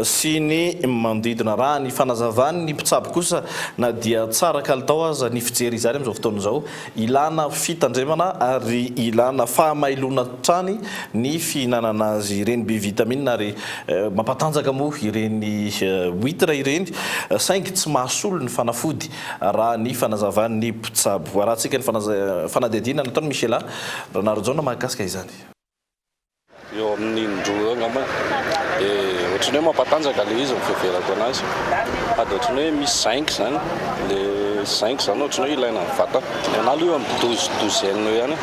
sy ny manodidina. Raha ny fanazavan'ny mpitsabo kosa, na dia tsara kalitao aza ny fijery izany amin'izao fotoana izao, ilana fitandremana ary ilana fahamailoana hatrany ny fihinanana azy ireny. Be vitamine ary mampatanjaka moa ireny huitre ireny, saingy tsy mahasolo ny fanafody raha ny fanazavan'ny mpitsabo. Arahantsika ny fanadihadiana nataon'i Michela Ranarijaona mahakasika izany. Eo amin'ny indroa eo angamba dia ohatran'ny hoe mampatanjaka ilay izy ny fiheverako anazy. Sady ohatran'ny hoe misy zinc izany, ilay zinc izany ohatran'ny hoe ilaina amin'ny vatana. Ny anah aloha eo amin'ny douze douzaine eo ihany e.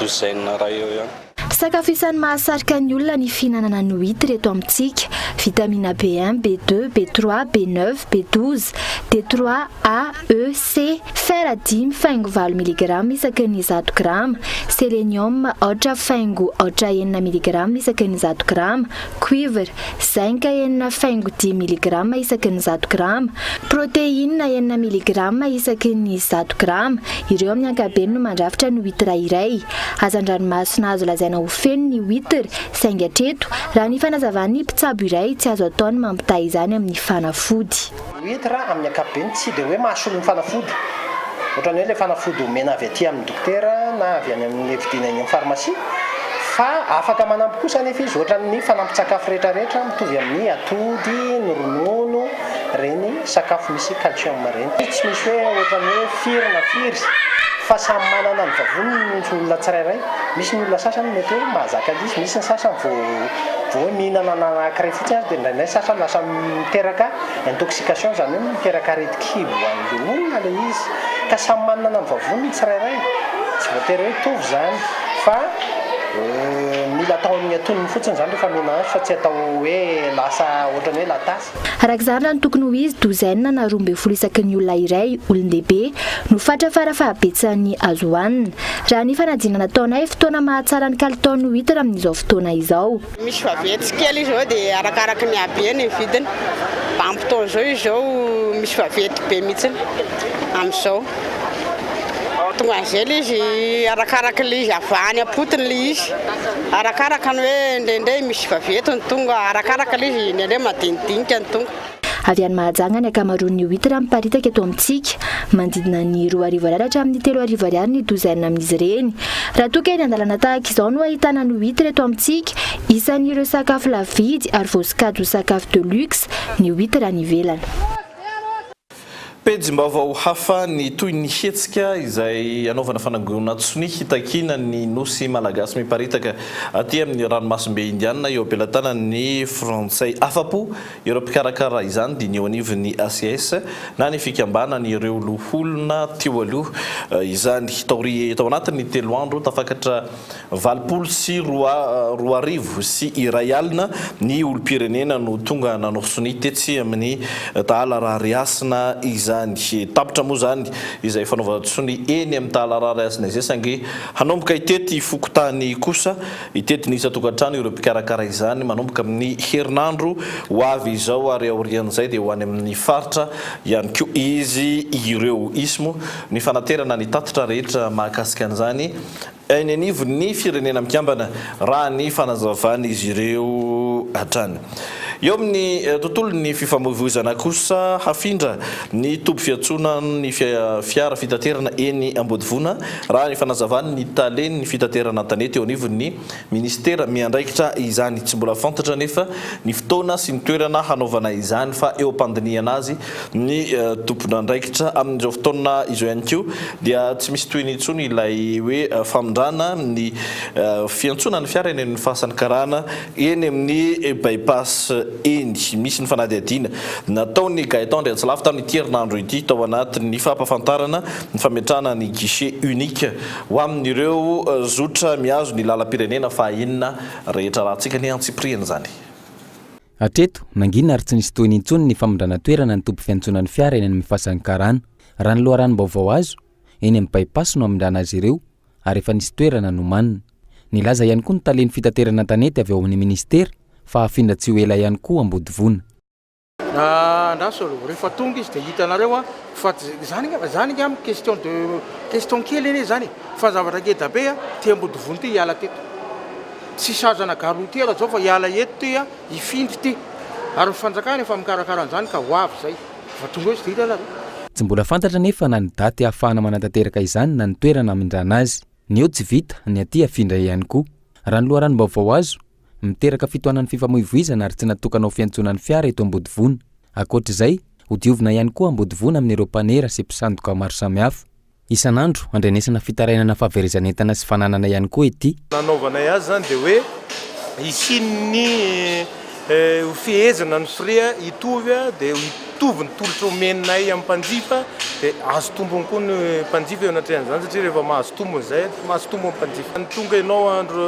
douzaine iray eo ihany. Sakafo isan'ny mahasarika ny olona ny fihinanana ny huitre eto amintsika. Vitamina B1, B2, B3, B9, B12, D3, A, E, C. Fer dimy faingo valo miligrama isaky ny zato grama, Selenium aotra faingo aotra enina miligrama isaky ny zato grama, Cuivre, zinc enina faingo dimy miligrama isaky ny zato grama, Protéine enina miligrama isaky ny zato grama. Ireo amin'ny ankabeny no mandrafitra ny huitre iray. Hazandranomasina azo lazaina ho feno ny huitre, saingy hatreto, raha ny fanazavan'ny mpitsabo iray, tsy azo atao ny mampitaha izany amin'ny fanafody. Huitre amin'ny ankapobeny tsy dia hoe mahasolo ny fanafody, ohatran'ny hoe ilay fanafody omena avy aty amin'ny dokotera na avy any amin'ny vidiana eny amin'ny pharmacie, fa afaka manampy kosa anefa izy ohatran'ny fanampin-tsakafo rehetrarehetra mitovy amin'ny atody, ny ronono, ireny sakafo misy calcium ireny. Tsy misy hoe ohatran'ny hoe firy na firy fa samy manana ny vavoniny ny olona tsirairay. Misy ny olona sasany mety hoe mahazaka an'ilay izy, misy ny sasany vao vao hoe mihinana anankiray fotsiny aza dia indraindray ny sasany lasa miteraka intoxication, izany hoe miteraka aretin-kibo ho an'ilay olona ilay izy. Ka samy manana ny vavoniny ny tsirairay, tsy voatery hoe hitovy izany fa mila atao amin'ny antonony fotsiny izany rehefa mihinana azy fa tsy atao hoe lasa ohatran'ny hoe latasy. Araka izany raha ny tokony ho izy, douzaine na 12 isaky ny olona iray, olon-dehibe, no fatra farafahabetsahan'ny azo hohanina. Raha ny fanadinana nataonay, fotoana mahatsara ny kalitaon'ny huitre amin'izao fotoana izao. Misy vaventy kely izy izao dia arakaraky ny habeny ny vidiny. Vanim-potoana izao izy izao misy vaventy be mihitsy amin'izao. Tonga an'izay ilay izy arakaraka ilay izy avy any am-potony ilay izy. Arakaraka ny hoe indraindray misy vaventy ny tonga, arakaraka ilay izy indraindray madinidinika ny tonga. Avy any Mahajanga ny ankamaroan'ny huitre miparitaka eto amintsika. Manodidina ny 2000 ariary hatramin'ny 3000 ariary ny douzaine amin'izy ireny. Raha toa ka eny an-dalana tahaka izao no ahitana ny huitre eto amintsika, isan'ireo sakafo lafo vidy ary voasokajy ho sakafo de luxe ny huitre any ivelany. Pejim-baovao hafa ny toy ny hetsika izay anaovana fanangonan-tsonia hitakiana ny nosy malagasy miparitaka aty amin'ny ranomasimbe Indiana eo am-pelatanan'ny frantsay. Afa-po ireo mpikarakara izany dia ny eo anivon'ny ACS na ny fikambanan'ireo loholona teo aloha izany. Taoria tao anatin'ny telo andro tafakatra 2080 ny olom-pirenena no tonga nanao sonia tetsy amin'ny Tahala Rarihasina izany. Tapitra moa izany izay fanaovan-tsonia eny amin'ny Tahala Rarihasina izay saingy hanomboka hitety fokontany kosa, hitety ny isan-tokantrano ireo mpikarakara izany manomboka amin'ny herinandro ho avy izao ary aorian'izay dia ho any amin'ny faritra ihany koa izy ireo. Hisy moa ny fanaterana ny tatitra rehetra mahakasika an'izany Eny anivon'ny Firenena Mikambana, raha ny fanazavan'izy ireo hatrany. Eo amin'ny tontolon'ny fifamoivoizana kosa, hafindra ny toby fiantsonan'ny fiara fitaterana eny Ambodivona, raha ny fanazavan'ny talen'ny fitaterana an-tanety eo anivon'ny minisitera miandraikitra izany. Tsy mbola fantatra anefa ny fotoana sy ny toerana hanaovana izany fa eo am-pandinihana azy ny tompon'andraikitra. Amin'izao fotoana izao ihany koa dia tsy misy tohiny intsony ilay hoe famindrana ny fiantsoana ny fiara eny amin'ny fasan'ny karana eny amin'ny By-pass eny. Misy ny fanadihadiana nataon'i Gaëtan Andriantsilafy tamin'ity herinandro ity tao anatin'ny fampahafantarana ny fametrahana ny guichet unique ho amin'ireo zotra mihazo ny lalam-pirenena faha-enina rehetra. Arahantsika ny antsipiriany izany. Hatreto, nangina ary tsy nisy tohiny intsony ny famindrana toerana ny toby fiantsonan'ny fiara eny amin'ny Fasan'ny Karana. Raha ny loharanom-baovao azo, eny amin'ny By-pass no hamindrana azy ireo ary efa nisy toerana nomanina. Nilaza ihany koa ny talen'ny fitaterana an-tanety avy ao amin'ny minisitera fa hafindra tsy ho ela ihany koa Ambodivona. Andraso aloha, rehefa tonga izy dia hitanareo fa zany angamba, zany angamba question de, question kely anie zany e, fa zavatra ngeda be ty Ambodivona ty hiala teto. Tsy sazana gare routière zao fa hiala eto ty hifindra ty, ary ny fanjakana efa mikarakara an'izany ka ho avy zay, fa tonga eo izy dia hitanareo. Tsy mbola fantatra anefa na ny daty ahafahana manatanteraka izany na ny toerana hamindrana azy. Ny eo tsy vita, ny aty hafindra ihany koa. Raha ny loharanom-baovao azo, miteraka fitohanan'ny fifamoivoizana ary tsy natokana ho fiantsoana ny fiara eto Ambodivona. Ankoatra izay, hodiovina ihany koa Ambodivona amin'ireo mpanera sy mpisandoka maro samihafa. Isan'andro, andrenesana fitarainana fahaverezan'entana sy fananana ihany koa ety. Nanaovanay azy izany dia hoe hisian'ny ho fehezana ny frais hitovy dia hitovy ny tolotra omenay amin'ny mpanjifa Dia azo tombony koa ny mpanjifa eo anatrehan'izany satria rehefa mahazo tombony izay dia mahazo tombony ny mpanjifa. Ny tonga ianao andro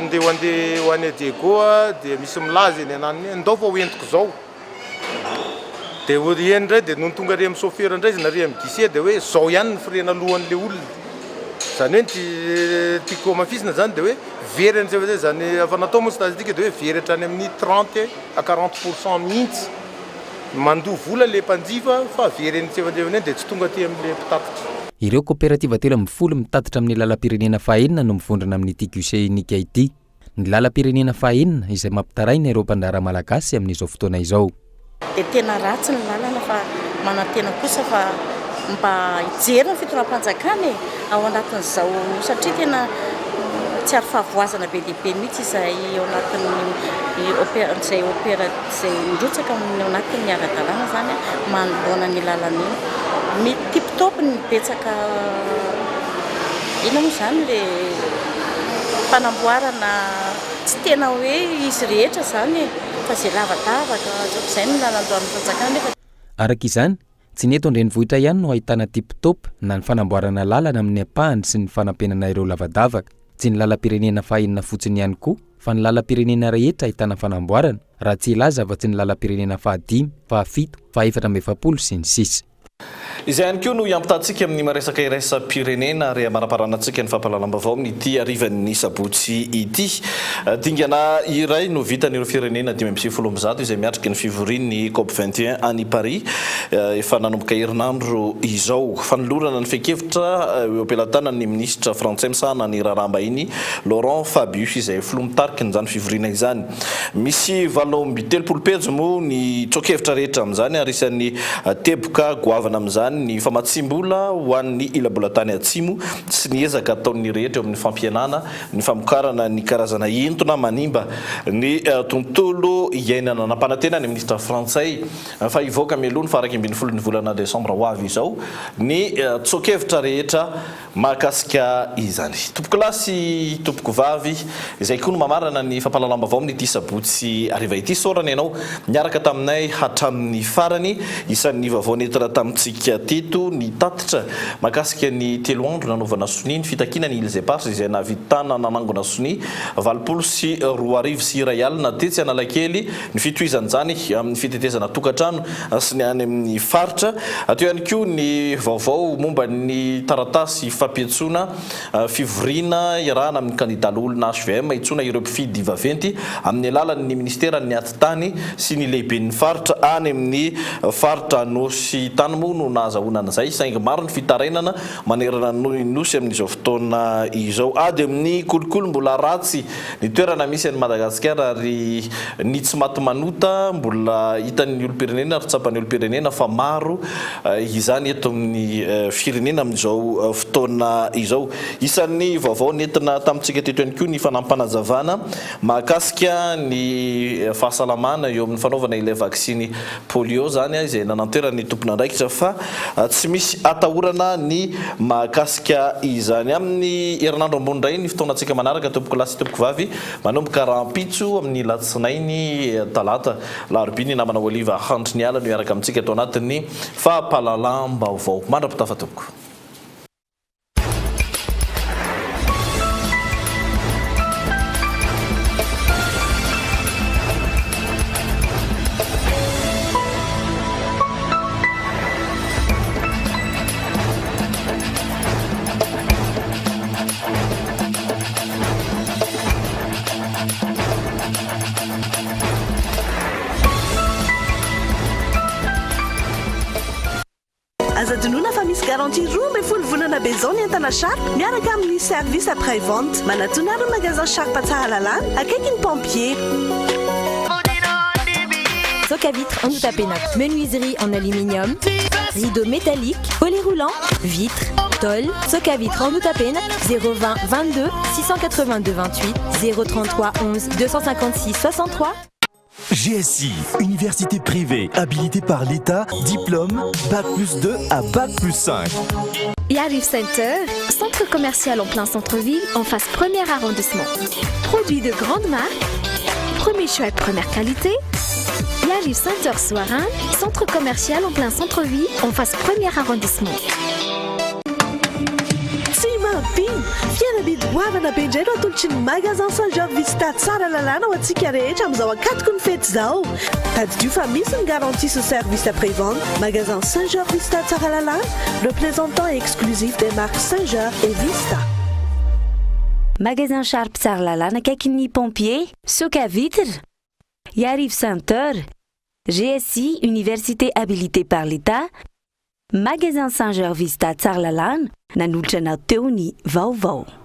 ndeha ho andeha ho any Diego dia misy milaza eny ananiny hoe ndao fa ho entiko izao. Dia eny indray dia nony tonga ary amin'ny chauffeur indray izy na ary amin'ny guichet dia hoe izao ihany ny frais naloan'ilay olona. Izany hoe ny tiako hamafisina izany dia hoe very an'izay izany efa natao moa statistique dia hoe very hatrany amin'ny 30 à 40 pour cent mihitsy. Mandoa vola ilay mpanjifa fa very eny antsefan-tsefany eny dia tsy tonga aty amin'ilay mpitatitra. Ireo kaoperativa 13 mitatitra amin'ny lalam-pirenena fahaenina no mivondrona amin'ity guichet unique ity. Ny lalam-pirenena fahaenina izay mampitaraina ireo mpandraharaha malagasy amin'izao fotoana izao. Dia tena ratsy ny lalana fa manantena kosa fa mba hijery ny fitondram-panjakana e, ao anatin'izao satria tena tsy ary fahavoazana be dia be mihitsy izahay ao anatin'ny izay opera izay mirotsaka amin'ny ao anatin'ny ara-dalàna izany manoloana ny lalana iny. Ny tip top ny betsaka inona moa izany ilay fanamboarana tsy tena hoe izy rehetra izany e, fa izay lavadavaka izay no nanandoavan'ny fanjakana nefa. Araka izany, tsy ny eto an-drenivohitra ihany no ahitana tip top na ny fanamboarana lalana amin'ny ampahany sy ny fanampenana ireo lavadavaka. Tsy ny lalam-pirenena fahenina fotsiny ihany koa fa ny lalam-pirenena rehetra ahitana fanamboarana, raha tsy hilaza afa-tsy ny lalam-pirenena fahadimy, fahafito, faha-44 sy ny sisa. Izay ihany koa no hiampitantsika amin'ny maresaka iraisam-pirenena ary hamaramparanantsika ny fampahalalam-baovao amin'ity harivan'ny sabotsy ity. Dingana iray no vitan'ireo firenena 195 izay miatrika ny fivorian'ny Cop 21 any Paris efa nanomboka herinandro izao. Fanolorana ny fehin-kevitra eo am-pelatanan'ny minisitra frantsay misahana ny raharaham-bahiny Laurent Fabius izay filoha mitarika an'izany fivoriana izany. Misy 38 pejy moa ny tsoa-kevitra rehetra amin'izany ary isan'ny teboka goavana amin'izany ny famatsiam-bola ho an'ny ila-bolantany atsimo sy ny ezaka ataon'ny rehetra eo amin'ny fampihenana ny famokarana ny karazana entona manimba ny tontolo iainana. Nampanantena ny minisitra frantsay fa hivoaka mialoha ny faha 11 ny volana desambra ho avy izao ny tsoa-kevitra rehetra Mahakasika izany. Tompokolahy sy tompokovavy, izay koa no mamarana ny fampahalalam-baovao amin'ity sabotsy hariva ity. Isaorana ianao niaraka taminay hatramin'ny farany. Isan'ny vaovao nentina tamintsika teto ny tatitra mahakasika ny telo andro nanaovana sonia ny fitakiana ny Îles Éparses izay nahavitana nanangona sonia 2080 tetsy Analakely. Ny fitohizan'izany amin'ny fitetezana tokantrano sy ny any amin'ny faritra. Teo ihany koa ny vaovao momba ny taratasy fampiantsoana fivoriana iarahana amin'ny kandida loholona hvm hitsoana ireo mpifidy vaventy amin'ny alalan'ny minisiteran'ny atitany sy ny lehiben'ny faritra any amin'ny faritra Anôsy tany moa no nahazahoana an'izay saingy maro ny fitarainana manerana ny Nosy amin'izao fotoana izao. Ady amin'ny kolikoly mbola ratsy Ny toerana misy an'i Madagasikara ary ny tsy maty manota mbola hitan'ny olom-pirenena ary tsapan'ny olom-pirenena fa maro izany eto amin'ny firenena amin'izao fotoana izao. Isan'ny vaovao nentina tamintsika teto ihany koa ny fanampinazavana mahakasika ny fahasalamana eo amin'ny fanaovana ilay vaksiny Polio izany izay nananteran'ny tompon'andraikitra fa tsy misy atahorana ny mahakasika izany. Amin'ny herinandro ambony indray ny fotoanantsika manaraka tompokolahy sy tompokovavy manomboka rahampitso amin'ny latsinainy talata larobia ny namana Oliva Handriniala no hiaraka amintsika ato anatin'ny fampahalalam-baovao. Mandra-pitafa tompoko. Aza adinoina fa misy garantie 12 volana be izao ny entana Sharp miaraka amin'ny service après vente. Manatona ary ny magasin Sharp Tsaralalàna, akaiky ny pompier. Soc à vitre en Outapenac, menuiserie en aluminium, rideau métallique, volet roulant, vitre, tôle, soc à vitre en Outapenac, 020 22 682 28 033 11 256 63. GSI, université privée habilitée par l'État, diplôme Bac plus 2 à Bac plus 5. Yariv Center, centre commercial en plein centre-ville, en face premier arrondissement. Produit de grande marque, premier choix et première qualité. Iarivo Center Soarano, centre commercial en plein centre-ville, en face premier arrondissement. Tsy mampino! Fihenam-bidy goavana be indray no atolotry ny Magasin Saint Georges Vista Tsaralalàna ho antsika rehetra amin'izao ankatoky ny fety izao. Tadidio fa misy ny garantie sy service après-vente. Magasin Saint Georges Vista Tsaralalàna, représentant exclusif des marques Saint Georges et Vista. Magasin Sharp Tsaralalàna akaikin'ny pompier, Soka Vitre, Iarivo Center, GSI Université habilitée par l'État, Magasin Saint Georges Vista Tsaralalàna nanolotra anao teo ny vaovao.